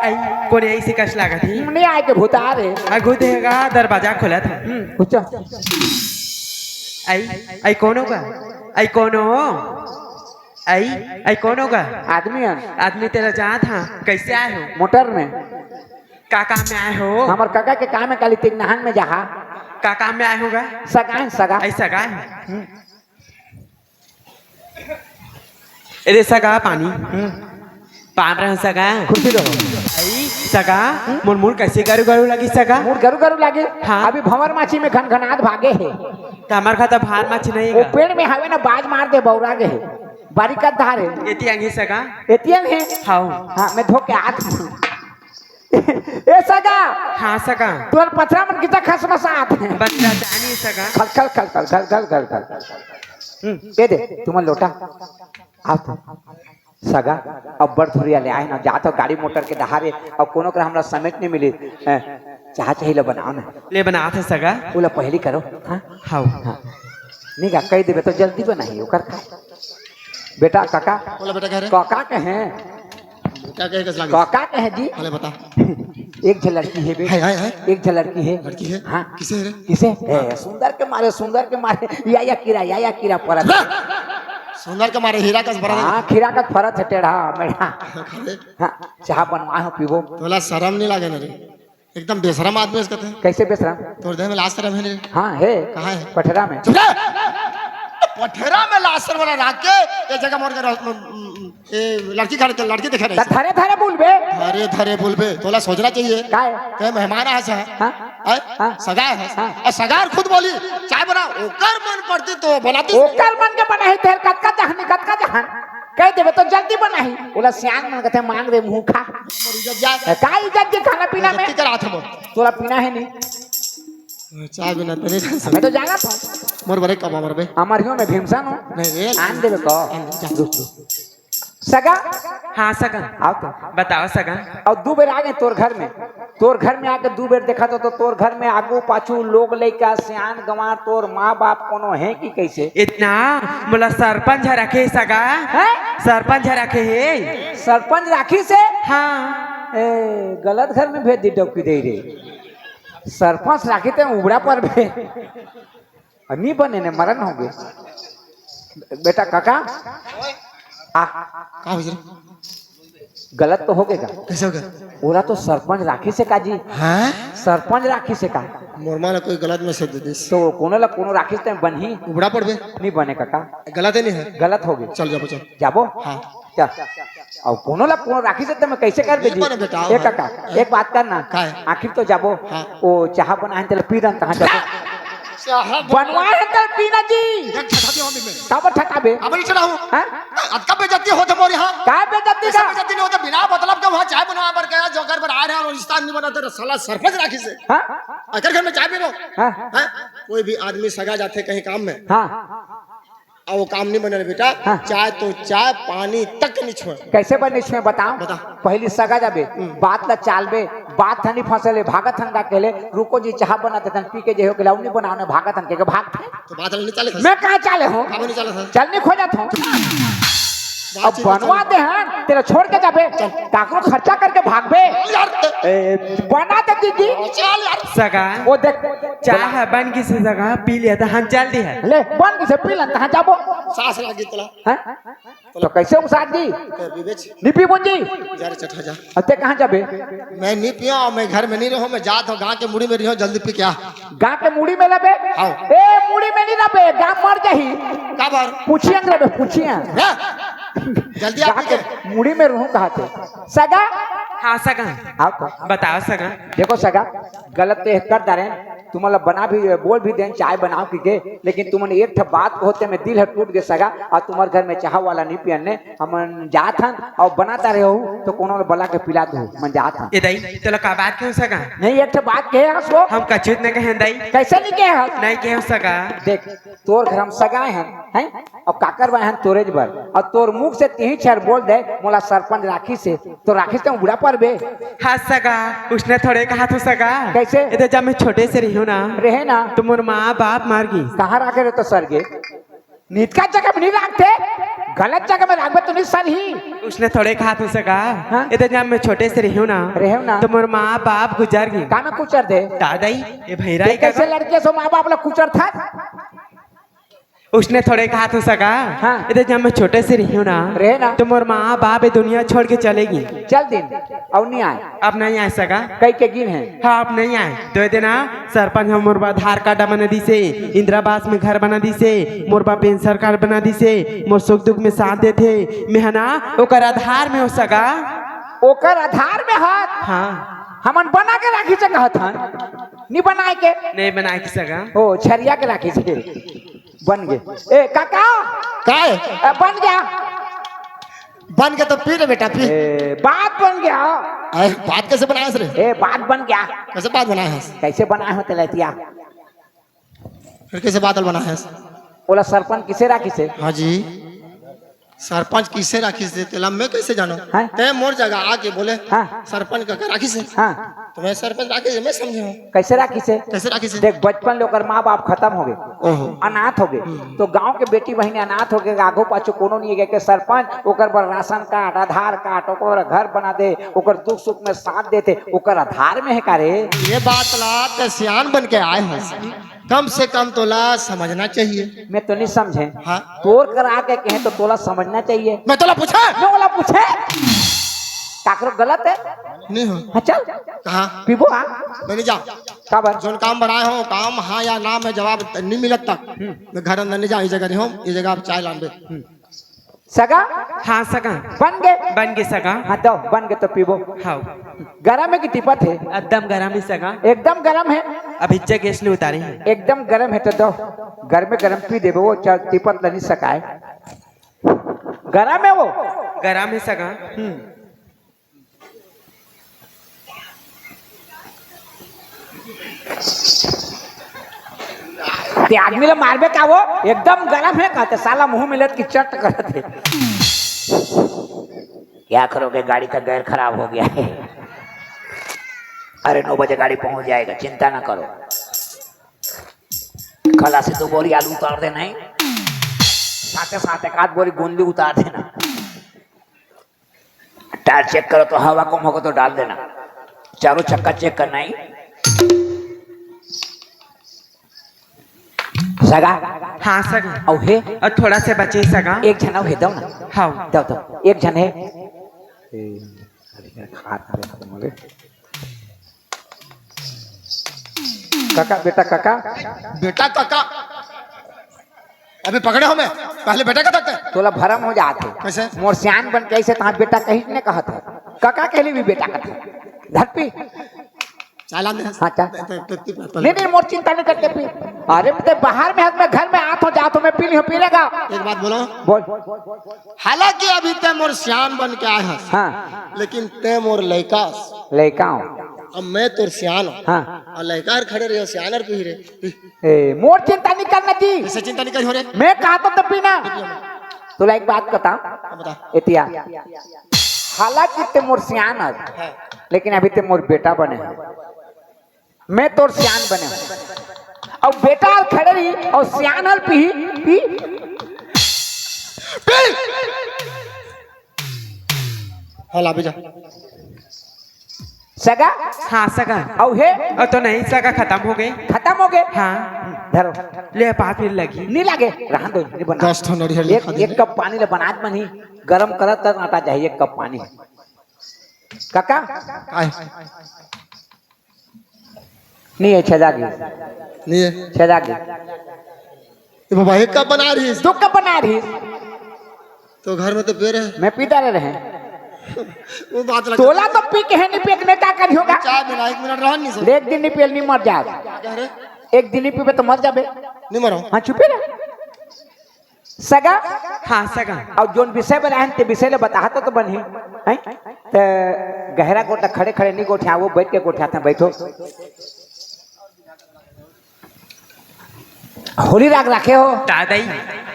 अई, कोने अइसे कस लागत हे? नहीं आए के भूता रे। अगू देगा दरवाजा खोलत हे। हम्म, पूछो। अई, अई कोनो का? अई कोनो? अई, अई कोनो का? आदमी हन। आदमी तेला जात हा, कइसे आए हो? मोटर में। का काम में आए हो? हमर कका के काम हे, काली तिगनहान में जाहा। का काम में आए हो गा? सगा हे, सगा। अई सगा हे। हम्म। ए दे सगा पानी। हम्म। पान रहा सगा। खुशी रहो। अई सगा, हम्म? मोर मुड़ कइसे गरू गरू लगी सगा? मुड़ गरू गरू लगी? हाँ। अभी भंवर माछी में घनघनात भागे हे। त हमर घर त भार माछी नहीं वो गा। पेड़ में हवे ना, बाज मार दे, बौरा गे हे। बारी का धार हे। एती अंगी सगा। एती अंग हे? हाँ। हाँ, मैं धो के आत हूँ। ए सगा। हाँ सगा। तोर पथरा मन कितना खसमसात हे। बच्चा जानी सगा। खल, खल, खल। हम्म, दे दे, तुमन लोटा। आप सगा, अब्बड़ धुरिया ले आए ना, जात हो गाड़ी मोटर के डहारे, अउ कोनो करा हमला समेट नहीं मिली। ए, चाह चाही ला बनाओ ना। ले बनात हे सगा। ओला पहली करो, हाँ? हाव। हाँ। नहीं गा, कह देबे तो जल्दी बनाही, ओकर का? बेटा, काका। बोला बेटा, कह रहे? काका कहे। बेटा कहे कस लागे? काका कहे जी। अरे बता। एक झन लड़की हे बे। हाय, हाय, हाय। एक झन लड़की हे। लड़की हे? हाँ। किसे हे रे? किसे? ए, सुंदर के मारे, सुंदर के मारे। या, या कीरा, या, या कीरा परत। सुंदर के मारे हीरा कस परत हे। हाँ, खीरा कस परत हे, टेढ़ा, मेढ़ा। अरे। हाँ, चाह बनवा हो, पीबो। तोला शरम नहीं लागे ना रे? एकदम बेशरम आदमी हे कथे। कइसे बेशरम? तोर देह में लाज शरम हे नहीं? हाँ, हे। कहाँ हे? पठरा में। चुप रह! पठरा में लाज शरम वाला राख के, ये जगह मोर के रह-, म-, म-, ए, लड़की खड़े, लड़की देखे रही। त धरे धरे बोलबे। धरे धरे बोलबे, तोला सोचना चाहिए। काय? ते मेहमान आए हे, हाँ? आए? हाँ। सगा हे। हाँ। अउ सगा खुद बोली, "चाय बना।" ओकर मन पड़ती तो बनाती। ओकर मन के बनाही, तेल कतका जहान, कतका जहान। कह देबे तो जल्दी बनाही। ओला सियान मन कथे, "मांग रे मुंह खा।" मोर इज्जत जाए। ए, का इज्जत के खाना पीना में? इज्जत करा था मोर। तोला पीना हे नहीं? चाय बिना तेरे मैं तो जाना था। मोर बरे कब अमर बे? अमर हियो मैं भीमसन हूँ। नहीं रे। आन देबे को? आन दे, जा। सगा? हाँ सगा। आओ तो। बताओ सगा। अउ दू बेर आ गे तोर घर में। तोर घर में आके दू बेर देखा तो, तो तोर घर में आगू पाछू लोग लइका सियान गंवार तोर माँ बाप कोनो हे कि कइसे? इतना मोला सरपंच ह रखे सगा। हैं? सरपंच ह रखे हे। सरपंच राखिस हे? हाँ। ए, गलत घर में भेज दी डौकी दे रे। सरपंच राखी ते उबड़ा परबे। अ, नी बने ने, मरन होगे। बेटा, काका, आ, का होइस रे? गलत तो होगे गा। कइसे होगे? ओला तो सरपंच राखिस हे का जी। हाँ? सरपंच राखिस हे का? मोर माँ ला कोई गलत message दे दिस। तो कोनो ला कोनो राखिस ते बनही? उबड़ा पड़बे। नी बने काका। गलत हे नहीं हे? गलत होगे। चल जाबो, चल। जाबो? हाँ। चल। अउ कोनो ला कोनो राखिस ते मैं कइसे कर दे जी? बने बेटा, ए हाँ। काका, हाँ। एक बात करना। का हे? आखिर तो जाबो। हाँ। ओ चाह बनाए हे तेला पी दन तहाँ जाबो। चाह बन- बनवाए हे तेला पीना जी। एक ठठा दियो मम्मी में। काबर ठठाबे? अब नहीं चढ़ाऊँ। हाँ? अतका बेइज्जती होथे मोर यहाँ। का बेइज्जती ऐसा का? बेइज्जती नहीं होथे, बिना मतलब के वहाँ चाय बनवा बर गया, जोकर बर आए रहे अउ रिश्ता नहीं बना, तेरा साला सरपंच राखिस हे। हाँ? अगर घर में चाय पीबो। हाँ। हाँ? कोई भी आदमी सगा जाथे कहीं काम में। हाँ। अउ वो काम नहीं बने रे बेटा, हाँ। चाय तो चाय, पानी तक नहीं छुए। कइसे बर नहीं छुए बताओ? बता। पहली सगा जाबे, हम्म। बात ला चालबे, बात हनी फंसले, भागत हन गा केले, "रुको जी, चाह बना देथन, पी के जे हो गेला, नहीं बनाओ ना, भागत हन के, के भागथे।" तो बात ला नहीं चाले। मैं कहाँ चाले हूँ? अब नहीं चाले था। चल नहीं खोजत हूँ। अब बनवा दे हन, तेला छोड़ के जाबे, काकरो खर्चा करके भागबे। यार, ए, बना दे दीदी। चल यार। सगा, वो देख, चाय ह बन गिस हे सगा, पी लिया त हम चल दी है। ले, बन गिस हे, पी लन, तहाँ जाबो। सास लागी तोला। हैं? तो कैसे हम साथ दी? कर भी बेच। नी पीबो जी। जा रे चट्ठा जा। अब ते कहाँ जाबे? मैं नी पियो, मैं घर में नी रहूँ, मैं जात हूँ, गाँव के मुड़ी में रहूँ, जल्दी पी के आ। गाँव के मुड़ी में रहबे? हाँ। ए, मुड़ी में नी रहबे, गाँव मर जाही। काबर? पूछिया रे बे, पूछिया। हाँ। जल्दी आ गाँव पी के के। मुड़ी में रहूँ कहा थे। सगा? हाँ सगा। हाँ तो। बताओ सगा। देखो सगा, गलत तो एक कर डारेन, तुमन ला बना भी, बोल भी देन, चाय बनाओ कहिके, लेकिन तुमन एक ठे बात कहो ते में दिल ह टूट गे सगा, अउ तुम्हर घर में चाह वाला नी पियन ने, हमन जात हन, अउ बनाता रहे हो, तो कोनो ला बला के पिला दो, मन जात हन। ए दाई, तोला का बात कहूँ सगा? नहीं, एक ठे बात कहे हस वो। हम कछुत न कहेन दाई। कैसे नी कहे हस? नहीं कहूँ सगा। देख, तोर घर हम सगा हन, हैं? अब काकर बाय हन तोरेच बर, अउ तोर मुख से तिही छर बोल दे, मोला सरपंच राखिस हे, तो राखिस त बुरा परबे। हाँ सगा, उसने थोड़े कहा थो सगा। कैसे? एदे जब मैं छोटे से रहियो ना, रहे ना। तो मोर माँ बाप मर गिस। कहाँ राखे रहे तो सरगे? नितका जगह में नी राखते, गलत जगह में राखबे तो नी सरही। उसने थोड़े कहा थो सगा। हाँ? एदे जब मैं छोटे से रहियो ना, रहे ना। तो मोर माँ बाप गुजर गिस। का में कुचर दे? दादाई, ए भैरा ते ही का कैसे का? लड़के सो माँ बाप ला कुचर था? उसने थोड़े कहा थो सगा। हाँ। एदे जब मैं छोटे से रहियो ना, रहे ना। तो मोर माँ बाप ए दुनिया छोड़ के चले गिस। चल दिन, अउ नी आय। अब नहीं आय सगा। कहिके गिस हे। हाँ, अब नहीं आय। तो ए देना सरपंच ह मोर बर आधार कार्ड बना दिस हे, इंदिरा आवास में घर बना दिस हे, मोर बर पेंशन कार्ड बना दिस हे, मोर सुख दुख में साथ देथे। मैं ह ना ओकर आधार में हों सगा। ओकर आधार में हस? हाँ। हमन बना के राखिस हे कहत हन। नी बनाय के? नहीं बनाय के सगा। ओ, छरिया के राखिस हे। बन गे। ए, काका! काय? ए, बन गे। बन गे तो पी रे बेटा, पी। ए, बात बन गे। अरे, बात कैसे बनाय हस रे? ए, बात बन गे। कैसे बात बनाय हस? कैसे बनाय हों तेला एतिया? फिर कैसे बात ल बनाय हस? ओला सरपंच किसे राखिस हे? हाँ जी। सरपंच किसे राखिस हे, तेला मैं कैसे जानों? हाँ। तैं मोर जगह आके बोले, हाँ। सरपंच काकर राखिस हे। हाँ। तो मैं सरपंच राखिस हे, मैं समझे हूँ। कैसे राखिस हे? कैसे राखिस हे? देख, बचपन ले ओकर माँ बाप खतम हो गे, ओहो। अनाथ हो गे। हम्म। तो गाँव के बेटी बहिनी अनाथ हो गे, आगू पाछू कोनो नहीं हे, के सरपंच ओकर बर राशन कार्ड, आधार कार्ड, ओकर घर बना दे, ओकर दुख सुख में साथ देथे, ओकर आधार में हे का रे? ये बात ला तैं सियान बन के आय हस। कम से कम तोला समझना चाहिए। मैं तो नहीं समझे। हाँ। तोर करा के कहे तो तोला समझना चाहिए। मैं तोला पूछा? मैं ओला पूछे? काकरो गलत हे? नहीं हो। हाँ, चल। कहाँ? पीबो, हाँ। मैं नहीं जाऊँ। काबर? जोन काम बनाय हों, काम हाँ या ना में जवाब नहीं मिलत तक। हम्म। मैं घर अंदर नहीं जाऊँ, ये जगह नहीं हो, ये जगह आप चाय लान दे। हम्म। सगा? हाँ सगा। बन गे? बन गे सगा। हाँ, दो, बन गे तो पीबो। हाँ। गरम हे कि तिपत हे? एकदम गरम हे सगा। एकदम गरम हे? अभी इच्चे गैस ले उतारे हँव। एकदम गरम हे तो दो। गरमे गरम पी देबो, वो चा-, तिपत ल नहीं सकाय। गरम हे वो? गरम हे सगा। हम्म। ते आदमी ला मारबे का वो? एकदम गरम हे कहते, साला मुंह मिलत कि चट करत हे। क्या करोगे, गाड़ी का gear खराब हो गया है। अरे, नौ बजे गाड़ी पहुंच जाएगा, चिंता ना करो। खलासी दो बोरी आलू उतार देना है, साथे साथ एक आध बोरी गोंदली उतार देना। Tyre check करो तो हवा कम होगा तो डाल देना, चारों चक्का check करना है। सगा। हाँ सगा। अउ हे? अउ थोड़ा से बचे सगा। एक झन अउ हे, दव ना। हाँ। दव, दव। एक झन हे। ए, अरे, खात हे, मले। काका, बेटा काका। बेटा काका। अभी पकड़े हो मैं, पहले बेटा का तक। तोला भरम हो जात हे। कैसे? मोर सियान बन के ऐसे तहाँ बेटा कहीं ने कहत हे। काका कहली भी बेटा कहत हे। धरती। चाय लान दे। हाँ, चाय। ते, ते, ते, ते, ते, नहीं, नहीं, मोर चिंता नहीं करते पी। अरे, मैं ते बाहर में हस, मैं घर में आत हों, जात हों, मैं पी लियो, पी लेगा। एक बात बोलो। बोल। हालांकि अभी ते मोर सियान बन के आय हस। हाँ। लेकिन ते मोर लइका हस। लइका हों। अब मैं तोर सियान हों। हाँ। अउ लइका हर खड़े रहे, सियान हर पी रे। ए, मोर चिंता नहीं करना जी। कैसे चिंता नहीं करी हो रे? मैं कहा तो तब भी ना। तोला एक बात बता। हाँ, बता। एतिया। हालांकि ते मोर सियान हस, हाँ। लेकिन अभी ते मोर बेटा बने हस। मैं तोर सियान बने हों। अउ बेटा हर खड़े रही अउ सियान हर पी, पी। पी। हाँ, लाबे जा। सगा? हाँ, सगा। अउ हे? अउ तो नहीं, सगा खतम हो गे। खतम हो गे? हाँ। धरो। ले, पाँच मिनट लगी। नहीं लागे, रहन दो, नहीं बना। दस ठन नरियर एक, लिखा दे। एक कप पानी ले बनात मनी, गरम करत करत आटा जाही, एक कप पानी। काका? काय? नहीं है, छेदा गे। नहीं है। छेदा गे। ए बाबा, एक कप बना रही। दू कप बना रही। तो घर में तो पिए रहे। मैं पीता रहे। वो बात लगा। तोला तो पी के है, नहीं पी के मैं का करी होगा? चाय बना, एक मिनट रहन नहीं सो। एक दिन नहीं पियल, नहीं मर जा। कह रहे? एक दिन नहीं पीबे तो मर जाबे। नहीं मरो। हाँ, चुपे रहे। सगा? हाँ, सगा। अउ जोन विषय बनाए हन, ते विषय ले बताहा तो, तो बनही। हैं? ते गहरा गोटा खड़े खड़े नहीं गोठिया, वो बैठ के गोठिया था, बैठो। होली राग राखे हो? दादाई,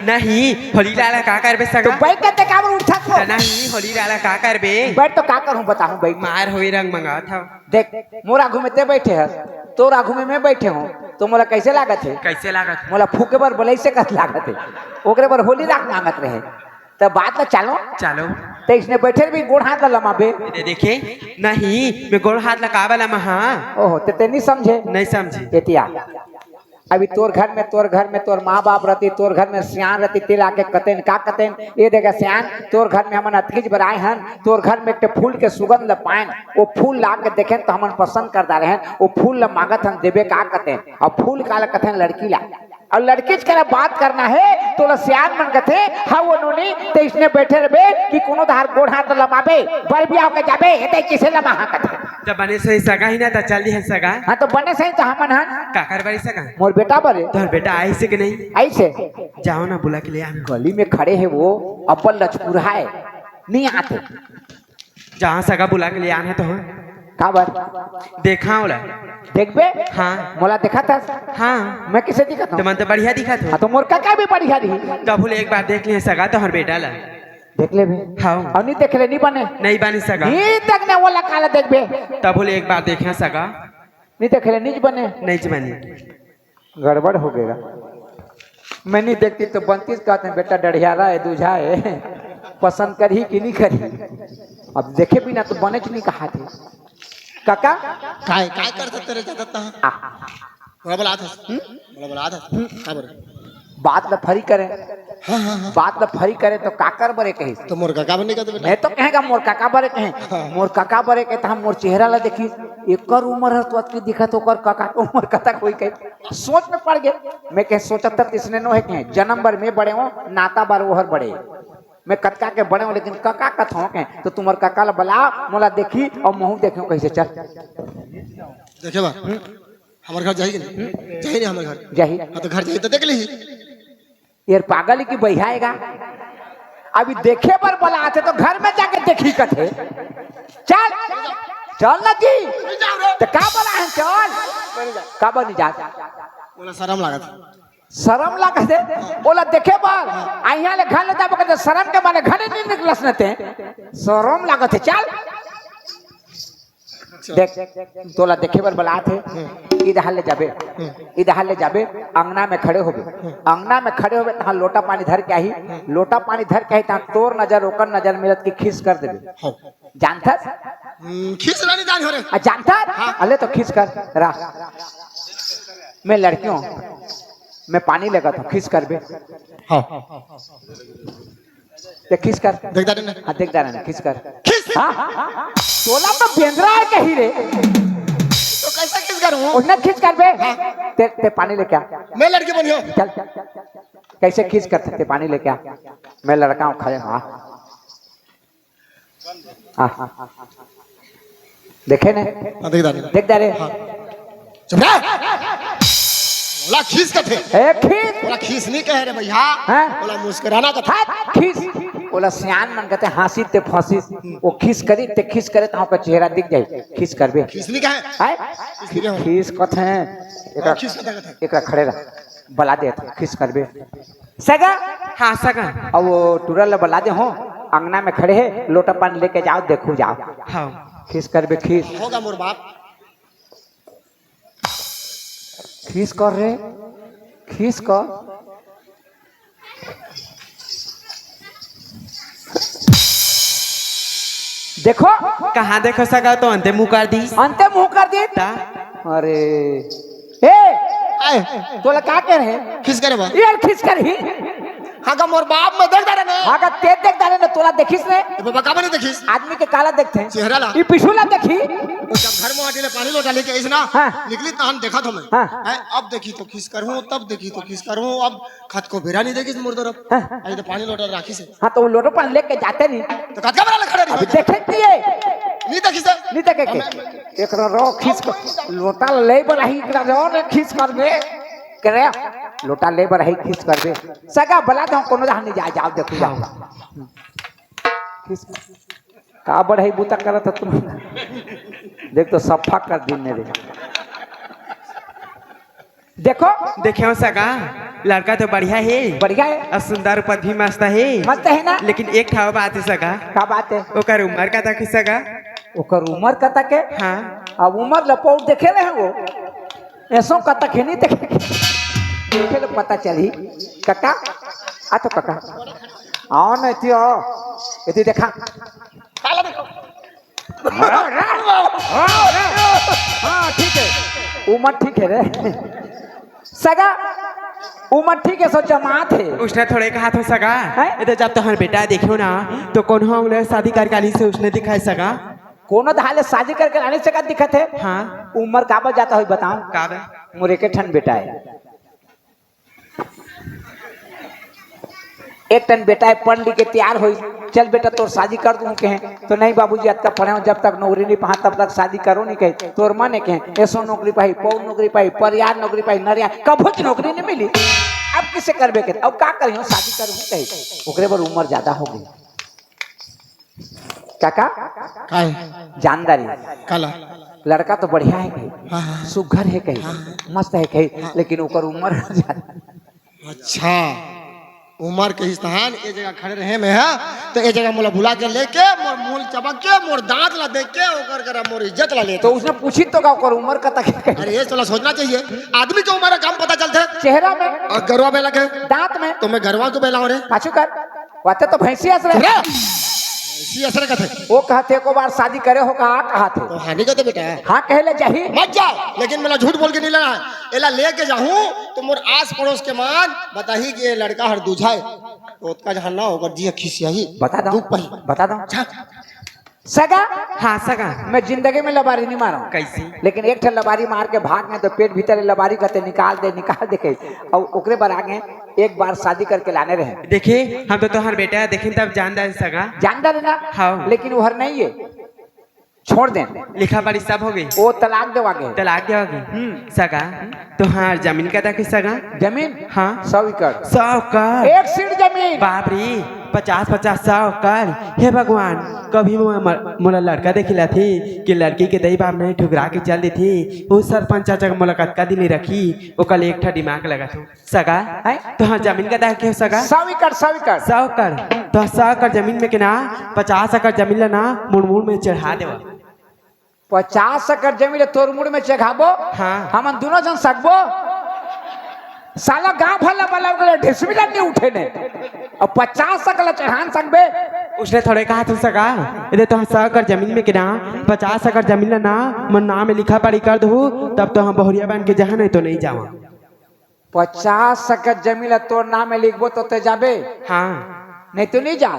नहीं, होली राग ला का करबे तो सगा? बैठ के ते काबर उठत हो? नहीं, होली राग ला का करबे? बैठ तो का करूं बताहूं, बैठ। मार होई रंग मंगात हव। देख, मोर आघू में ते बैठे हस, तोर आघू में मैं बैठे हूँ, तो मोला कैसे लागत हे? कैसे लागत? मोला फूके बर बलई से कस लागत हे, ओकरे बर होली राग मांगत रहे। त बात ला चालो। चालो। ते इसने बैठे भी गोड़ हाथ ला लमाबे। दे देखे, नहीं, मैं गोड़ हाथ ला काबर लमा हाँ? ओहो, ते, ते नहीं समझे। नहीं समझे। एतिया। अभी तोर घर में, तोर घर में तोर माँ बाप रहती, तोर घर में सियान रहती, तेला आके कतेन, का कतेन, ये देखा सियान, तोर घर में हमन अतकीच बर आए हन, तोर घर में एक ठे फूल के सुगंध ल पाएन, वो फूल ला के देखेन तो हमन पसंद कर डारे हन, वो फूल ल मांगत हन देबे का कतेन, अउ फूल काला कथेन लड़की ला, अउ लड़कीच करा बात करना हे, तोला सियान मन कथे, हाँ वो नोनी, ते इसने बैठे रहबे कि कोनो धार गोड़ हाथ लमाबे, बर बियाह के जाबे, एते किसे लमा हाँ कथे। त बने सही सगा ही ना, त चल दिहन सगा। हाँ, तो बने सही तो हमन हन। काकर बारी सगा? मोर बेटा बरे। तोर बेटा आइसे कि नहीं? आइसे। जाओ ना, बुला के ले आना। गली में खड़े हे वो, अब्बल लचकुराए, नहीं आते। जाओ सगा, बुला के ले आना तो हाँ। काबर? देखा ओला। देखबे? हाँ। मोला देखा था? हाँ। मैं किसे दिखत हूँ? तुमन तो बढ़िया दिखत हो। हाँ, तो मोर काका भी बढ़िया रही। तब बोले एक बार देख ले सगा तोहर बेटा ला। देख ले भी। हाँ। अउ नहीं देख ले, नहीं बने। नहीं बनी सगा। नहीं देखने वाला काला देखबे। तब बोले एक बार देखे सगा। नहीं देख ले, नहीं बने। नहीं बनी। गड़बड़ हो गया। मैं नहीं देखती तो बनतीस कहते हैं, बेटा डढ़ियारा है, दूझा है, पसंद करही कि नहीं करही? अब देखे बिना तो बने च नहीं कहा थे। काका? काय, काय कर सकते रे, जाता था? आ। बड़ा बड़ा था। हम्म? बड़ा बड़ा था। हम्म। का बोले? बात ल फरी करे। हाँ, हाँ, हाँ। बात ल फरी करे तो काकर बरे कहिस? तो मोर काका बने का तो बेटा। मैं तो कहेगा मोर काका बरे कहे। हाँ। मोर काका बरे कहे तो हम मोर चेहरा ला देखी। एकर उम्र है तो अतकी दिखत, ओकर काका के उम्र कतक होई कहे। सोच में पड़ गए। मैं कहे सोचत तक इसने नो है कहे, जन्म बर मैं बड़े हूँ, नाता बर ओहर बड़े। मैं कतका के बड़े हूँ, लेकिन काका कथों के, तो तुम्हार काका ला बला, मोला देखी अउ महू देखूं कैसे चल। देखे बा, हम्म। हमर घर जाही कि नहीं? हम्म। जाही नहीं हमर घर। जाही। हाँ, तो घर जाही तो देख ली। ये पागल की बहियाएगा। अभी देखे बर बलाथे तो घर में जाके देखी कथे। चल, चल ना जी। तो का बलाहन, चल। का बनी जा? बोला, शरम लागत। शरम लागत हे? बोला, देखे बर। आ, यहाँ ले घर ले जाबो कहते, शरम के मारे घरे नहीं निकलस न ते। शरम लागत हे, चल। अच्छा। देख, तोला देखे बर बलात हे, हम्म। इधर ले जाबे, हम्म। इधर ले जाबे, अंगना में खड़े होबे, हम्म। अंगना में खड़े होबे, तहाँ लोटा पानी धर के आही, हम्म। लोटा पानी धर के आही, तहाँ तोर नजर, ओकर नजर मिलत कि खीस कर देबे। हाँ। जानथस? हम्म, खीस ला नहीं जान हो रे। आ, जानथस? हाँ। अले तो खीस कर, रहा। मैं लड़की हूँ, मैं पानी लेगत हूँ, खीस करबे। हाँ। ते खीस कर। देख दारे ना। हाँ, देख दारे ना, खीस कर। खीस? हाँ, हाँ, हाँ, हाँ। तोला तो बेंदरा है कही रे। तो कैसे खीस करूँ? उसने खीस करबे। हाँ। ते, ते पानी लेके आ। मैं लड़की बनी हूँ। चल, चल, चल, चल, चल। कैसे खीस करथे? ते पानी लेके आ। मैं लड़का हूँ, खड़े हूँ, आ। आ, देखे ने? हाँ, देख दारे। देख दारे। हाँ। चुप रह। ओला खीस कथे। ए, खीस। ओला खीस नहीं कहे रे भैया। हाँ? ओला मुस्कुराना कथे। हाँ, खीस। ओला सियान मन कथे, हाँसी ते फंसी। वो खीस करी, ते खीस करे, तो आपका चेहरा दिख जाए। खीस करबे। खीस नहीं कहे। हैं? इसलिए हम खीस कथे। हाँ, एकरा, खीस कथे, कथे। एकरा खड़े रह। बला दे, खीस करबे। सगा? हाँ, सगा। अब वो टूरा ल बला दे हो, अंगना में खड़े हे, लोटा पानी लेके जाओ, देखो जाओ। हाँ। खीस करबे, खीस। होगा मोर बाप। खीस कर रे, खीस कर। देखो। कहाँ देखो सगा, तो अंते मुँह कर दी। अंते मुँह कर दी। ता? अरे, ए, आए। तोला का कहे? खिस करे बा। ये खिस कर ही। हाँ का मोर बाप में देख डारे ने। हाँ का तेज देख डारे ने, तोला देखिस ने। ए बाबा, का बने देखिस? आदमी के काला देखथे। चेहरा ला। ये पिछू ला देखी। वो जब घर में आटी ले पानी लोटा लेके आइस ना, हाँ। निकली तहन देखा तो मैं। हाँ। हैं, अब देखी तो खिस कर हूँ, तब देखी तो खिस कर हूँ, अब खत को बेरा नहीं देखिस मोर तरफ। हाँ। अरे तो पानी लोटा राखी से। हाँ, तो वो लोटो पानी लेके जाते नहीं। तो कतका बेरा ले खड़े रही अभी हो? देखे नहीं है। नहीं देखिस? नहीं देखे के? मैं, मैं, एकरा रो खींच कर, लोटा ले बर ही एकरा रो ने खींच कर दे। करे, लोटा ले बर ही खींच कर दे। सगा बला दो, कोनो जहाँ नहीं जाए, जाओ देखो, जाओ। खींच कर। का बढ़ई बूता करत ह तुम? देख तो सफा कर दिन ने रे। देखो। देखे हो सगा, लड़का तो बढ़िया हे। बढ़िया हे। अउ सुंदर रूपत भी मस्त हे। मस्त हे ना? लेकिन एक ठा बात हे सगा। का बात हे? ओकर उमर कतक हे सगा? ओकर उमर कतक हे? हाँ। अब उमर ल पौर देखे रहे वो। एसो कतक हे नहीं देखे। देखे ले पता चलही। कका, आ तो कका। आओ ना, एती आओ। एती देखा। काला देखो। हाँ, ठीक हे। उमर ठीक हे रे। सगा, उमर ठीक हे, सो जमात हे। उसने थोड़े कहा था सगा। हैं? ए तो जब तोहर बेटा देखियो ना, तो कोनो ह शादी करके आनी से उसने दिखाए सगा। कोनो धाले शादी करके आनी से का दिखत हे? हाँ। उमर काबर जाता होही बताओ? काबर? मोर एके ठन बेटा हे। एक ठन बेटा हे, पढ़ लिख के तैयार होई, चल बेटा तोर शादी कर दूं कहे, तो नहीं बाबूजी, अतका पढ़े हो, जब तक नौकरी नहीं पहा तब तक शादी करो नहीं कहे, तोर मन हे कहे, एसो नौकरी पाही, पौर नौकरी पाही, परियार नौकरी पाही, नरिया, कभुच नौकरी नहीं मिली। अब किसे करबे के, अब का करियो, शादी करूं कहे, ओकरे बर उमर ज्यादा हो गई। काका? काय? जानदारी। काला? लड़का तो बढ़िया हे कही, हाँ, हाँ। सुघर हे कही, हाँ, हाँ। मस्त हे कही, हाँ। लेकिन ओकर उमर ज्यादा। अच्छा, उमर के स्थान ए जगह खड़े रहे में, हाँ, तो ए जगह मोला बुला के लेके, मोर मुंह चबक के, मोर दांत ला देख के, ओकर करा मोर इज्जत ला लेते। तो उसने पूछी तो का ओकर उमर कतक हे? अरे, ये साला सोचना चाहिए, आदमी के उमर का काम पता चलता है चेहरा में। और गरवा बेला के? दांत में। तो मैं गरवा क्यों बेला हूँ रे? पाछू कर। वाते तो भैंसी अस रे। रे! भैंसी अस रे कथे। वो कहते, "एको बार शादी करे हो का?" कहा थे। तो हाँ नहीं कहते बेटा। हाँ कहे ले जाही। मत जा, लेकिन मोला झूठ बोल के नहीं लेना है। एला लेके जाहूँ तो मोर आस पड़ोस के मन बताही कि ये लड़का हर दूझा हे। तो ओतका जहाँ ना होकर जी खिसियाही। बता दो। दुख पाही। बता दो। जा। सगा? हाँ, सगा। मैं जिंदगी में लबारी नहीं मारा। कैसे? लेकिन एक ठन लबारी मार के भाग गए तो पेट भीतर ले लबारी कहते निकाल दे, निकाल दे कही। अउ ओकरे बर आगे एक बार शादी करके लाने रहे। देखिए, हम तो तोहर बेटा हे, देखिन तब जानदार हे सगा। जानदार हे ना? हाँ। लेकिन वो हर नहीं हे। छोड़ दे। लिखा पढ़ी सब हो गई। वो तलाक देवा गए। तलाक देवा गई। हम्म। सगा, तोहार जमीन कतक हे सगा? जमीन? हाँ। सौ एकड़। सौ एकड़? एक सीट जमीन। बाप रे, पचास, पचास, सौ एकड़। हे भगवान, कभी मो-, मो-, मोला लड़का देखे लाथे कि लड़की के दई बाप नहीं ठुकरा के चल देथे। वो सरपंच चाचा के मोला कतका दिन ले रखी, ओकर एक ठा दिमाग लगा तू। सगा, हैं? तोहार जमीन कतक हे सगा? सौ एकड़, सौ एकड़। सौ एकड़। तो सौ एकड़ जमीन में के ना, पचास एकड़ जमीन ला ना, मोर मुड़ में चढ़ा देवा। पचास एकड़ जमीन ल तोर मुड़ में चघाबो। हाँ। हमन दुनों झन सकबो। साला गांव भर ला बला उगले ढिसमिला नहीं उठे ने। अब पचास एकड़ ला चढ़ान सकबे। उसने थोड़े कहा तू सगा, यदि तो हम सौ एकड़ जमीन में के ना, पचास एकड़ जमीन ला ना, मोर नाम में लिखा पढ़ी कर दहू, तब तो हम बहुरिया बन के जहाँ नहीं तो नहीं जावा। पचास एकड़ जमीन ला तोर नाम में लिखबो तो ते जाबे? हाँ। नहीं तो नहीं जा।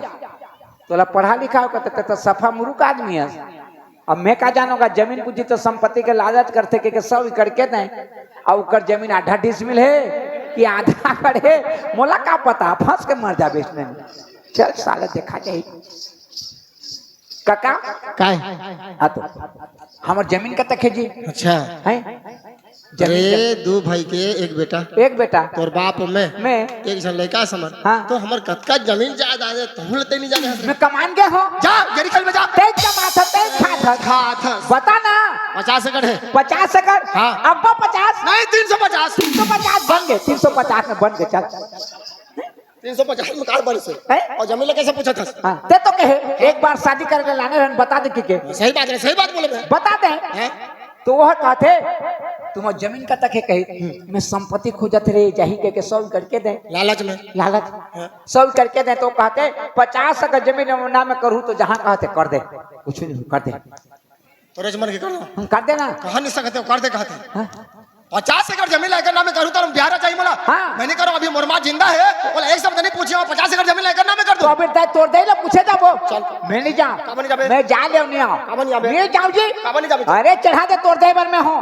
तोला पढ़ा लिखा हो कहते, ते तो सफा मुरुख आदमी है। अब मैं का जानोगा, जमीन बुद्धि तो संपत्ति के लालच करते के, के सौ एकड़ के नहीं, और ओकर जमीन आधा डिसमिल है कि आधा एकड़ है, मोला का पता, फंस के मर जाबे इसमें। चल साला देखा जाए। काका? काय? हाँ तो, हमर जमीन कतक हे जी? अच्छा। हैं? जमीन अरे, के दू भाई के एक बेटा। एक बेटा। तोर बाप मैं। मैं। एक झन लइका समझ। हाँ। तो हमर कतका जमीन जायदाद हे, तहूँ ल ते नहीं जाने हस रे। मैं कमान गए हो। जा, गेरी खेल में जा। तेज कमात हस, तेज खात हस। खात हस। बता ना। पचास एकड़ हे। पचास एकड़? हाँ। अब्बा पचास। नहीं, तीन सौ पचास। तीन सौ पचास बन गए, तीन सौ पचास में बन गए, चल। तीन सौ पचास में कार बन से। हैं? और जमीन ला कैसे पूछा था? हाँ, ते तो कहे, एक बार शादी करके लाने रहन, बता दे कि के। सही बात है, सही बात बोले मैं। बता दे। हैं? तो वह कहते, तुम्हार जमीन कतक हे कही, हम्म। मैं संपत्ति खोजत रहे, जाही कह के सौ एकड़ के दे। लालच में। लालच। हाँ। सौ एकड़ के दे तो कहते, "पचास एकड़ जमीन नाम में करूँ तो जहाँ कहते कर दे, कुछ नहीं कर दे।" तोरे मन के करना। हम कर देना। कहाँ नहीं सकते हो, कर दे कहते। हाँ। पचास एकड़ जमीन ला एकर नाम में करूँ तो हम बिहार जाई मोला। हाँ। मैं नहीं करूँ, अभी मोर माँ जिंदा है, बोला एक शब्द नहीं पूछे, पचास एकड़ जमीन ला एकर नाम में कर तो दो। अभी तय तोर दे ला पूछे जाबो। चल। मैं नहीं जाऊँ। काबर नहीं जाबे? मैं जा ले नहीं आऊँ। काबर नहीं जाबे? नहीं जाऊँ जी। काबर नहीं जाबे? अरे चढ़ा दे तोर दे बर मैं हूँ।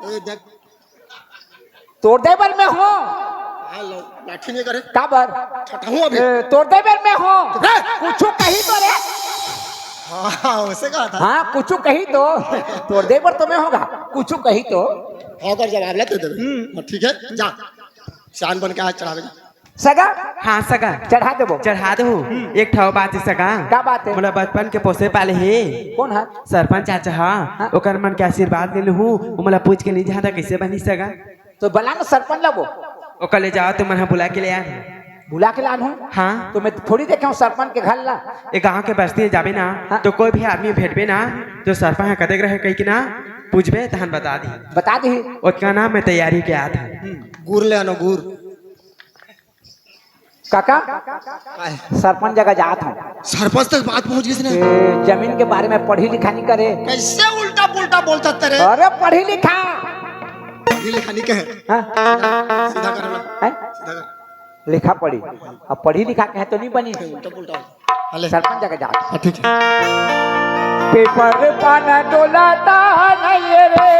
ए, देख। तोर दे बर मैं हूँ। हाँ, लो, लाठी नहीं करे। काबर? ठठहूँ अभी। ए, तोर दे बर मैं हूँ। चुप रह। कुछू कही तो रे। हाँ, हाँ, उसे कहा था। हाँ, कुछू कही तो। तोर दे बर तो मैं होगा। कुछू कही तो। हाँ, कर जवाब ले दे दे। हम्म। हाँ, ठीक है, जा। शान बन के आज चढ़ावे जा। सगा? हाँ, सगा। चढ़ा देबो। चढ़ा देहू। हम्म। एक ठो बात हे, सगा। का बात हे? मोला बचपन के पोसे पाले हे। कोन हा? सरपंच चाचा हा। हाँ। ओकर मन के आशीर्वाद ले लूहू। ओ मोला पूछ के नहीं जाता, कैसे बनी, सगा? तो बला ना सरपंच ला वो। ओकर ले जाओ, तुमन हा बुला के ले आ। बुला के लान हूँ? हाँ। तो मैं थोड़ी देखे हूँ सरपंच के घर ला। ए गाँव के बस्ती में जाबे ना, हाँ। तो कोई भी आदमी भेटबे ना, तो सरपंच हा कतेक रहे कही के ना, पूछबे, तहन बता दी। बता दी। ओतका ना मैं तैयारी के आत हूँ। हम्म। गुर ले आनो, गुर। काका, काय? सरपंच जगह जात हूँ। सरपंच तक बात पहुंच गई इसने। ए, जमीन के बारे में पढ़ी लिखा नहीं करे। कैसे उल्टा पुल्टा बोलता तेरे? अरे पढ़ी लिखा। पढ़ी लिखा नहीं कहे। हाँ? सीधा कर ना। हैं? सीधा कर। लिखा पढ़ी। अब पढ़ी लिखा कहे तो नहीं बनी। उल्टा पुल्टा। हले। सरपंच जगह जात। हाँ, ठीक है। पेपर पाना डोलाता नहीं रे।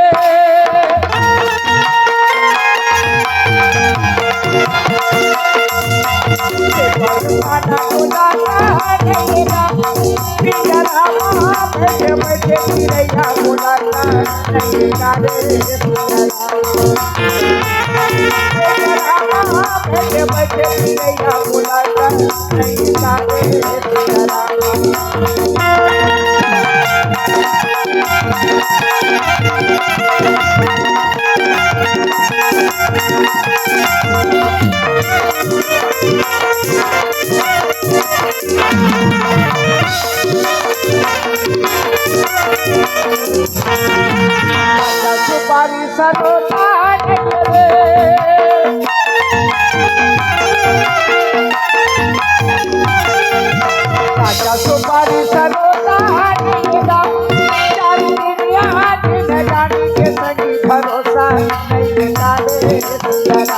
पेपर पाना डोलाता नहीं रे। पिंजरा में बैठे बैठे चिड़ैया बोलाता नहीं रे। सुपारी सरोता नहीं रे। काचा सुपारी सरोता नहीं रे। चारू दुनिया दिन रानी के संगी भरोसा नहीं रे। चारू दुनिया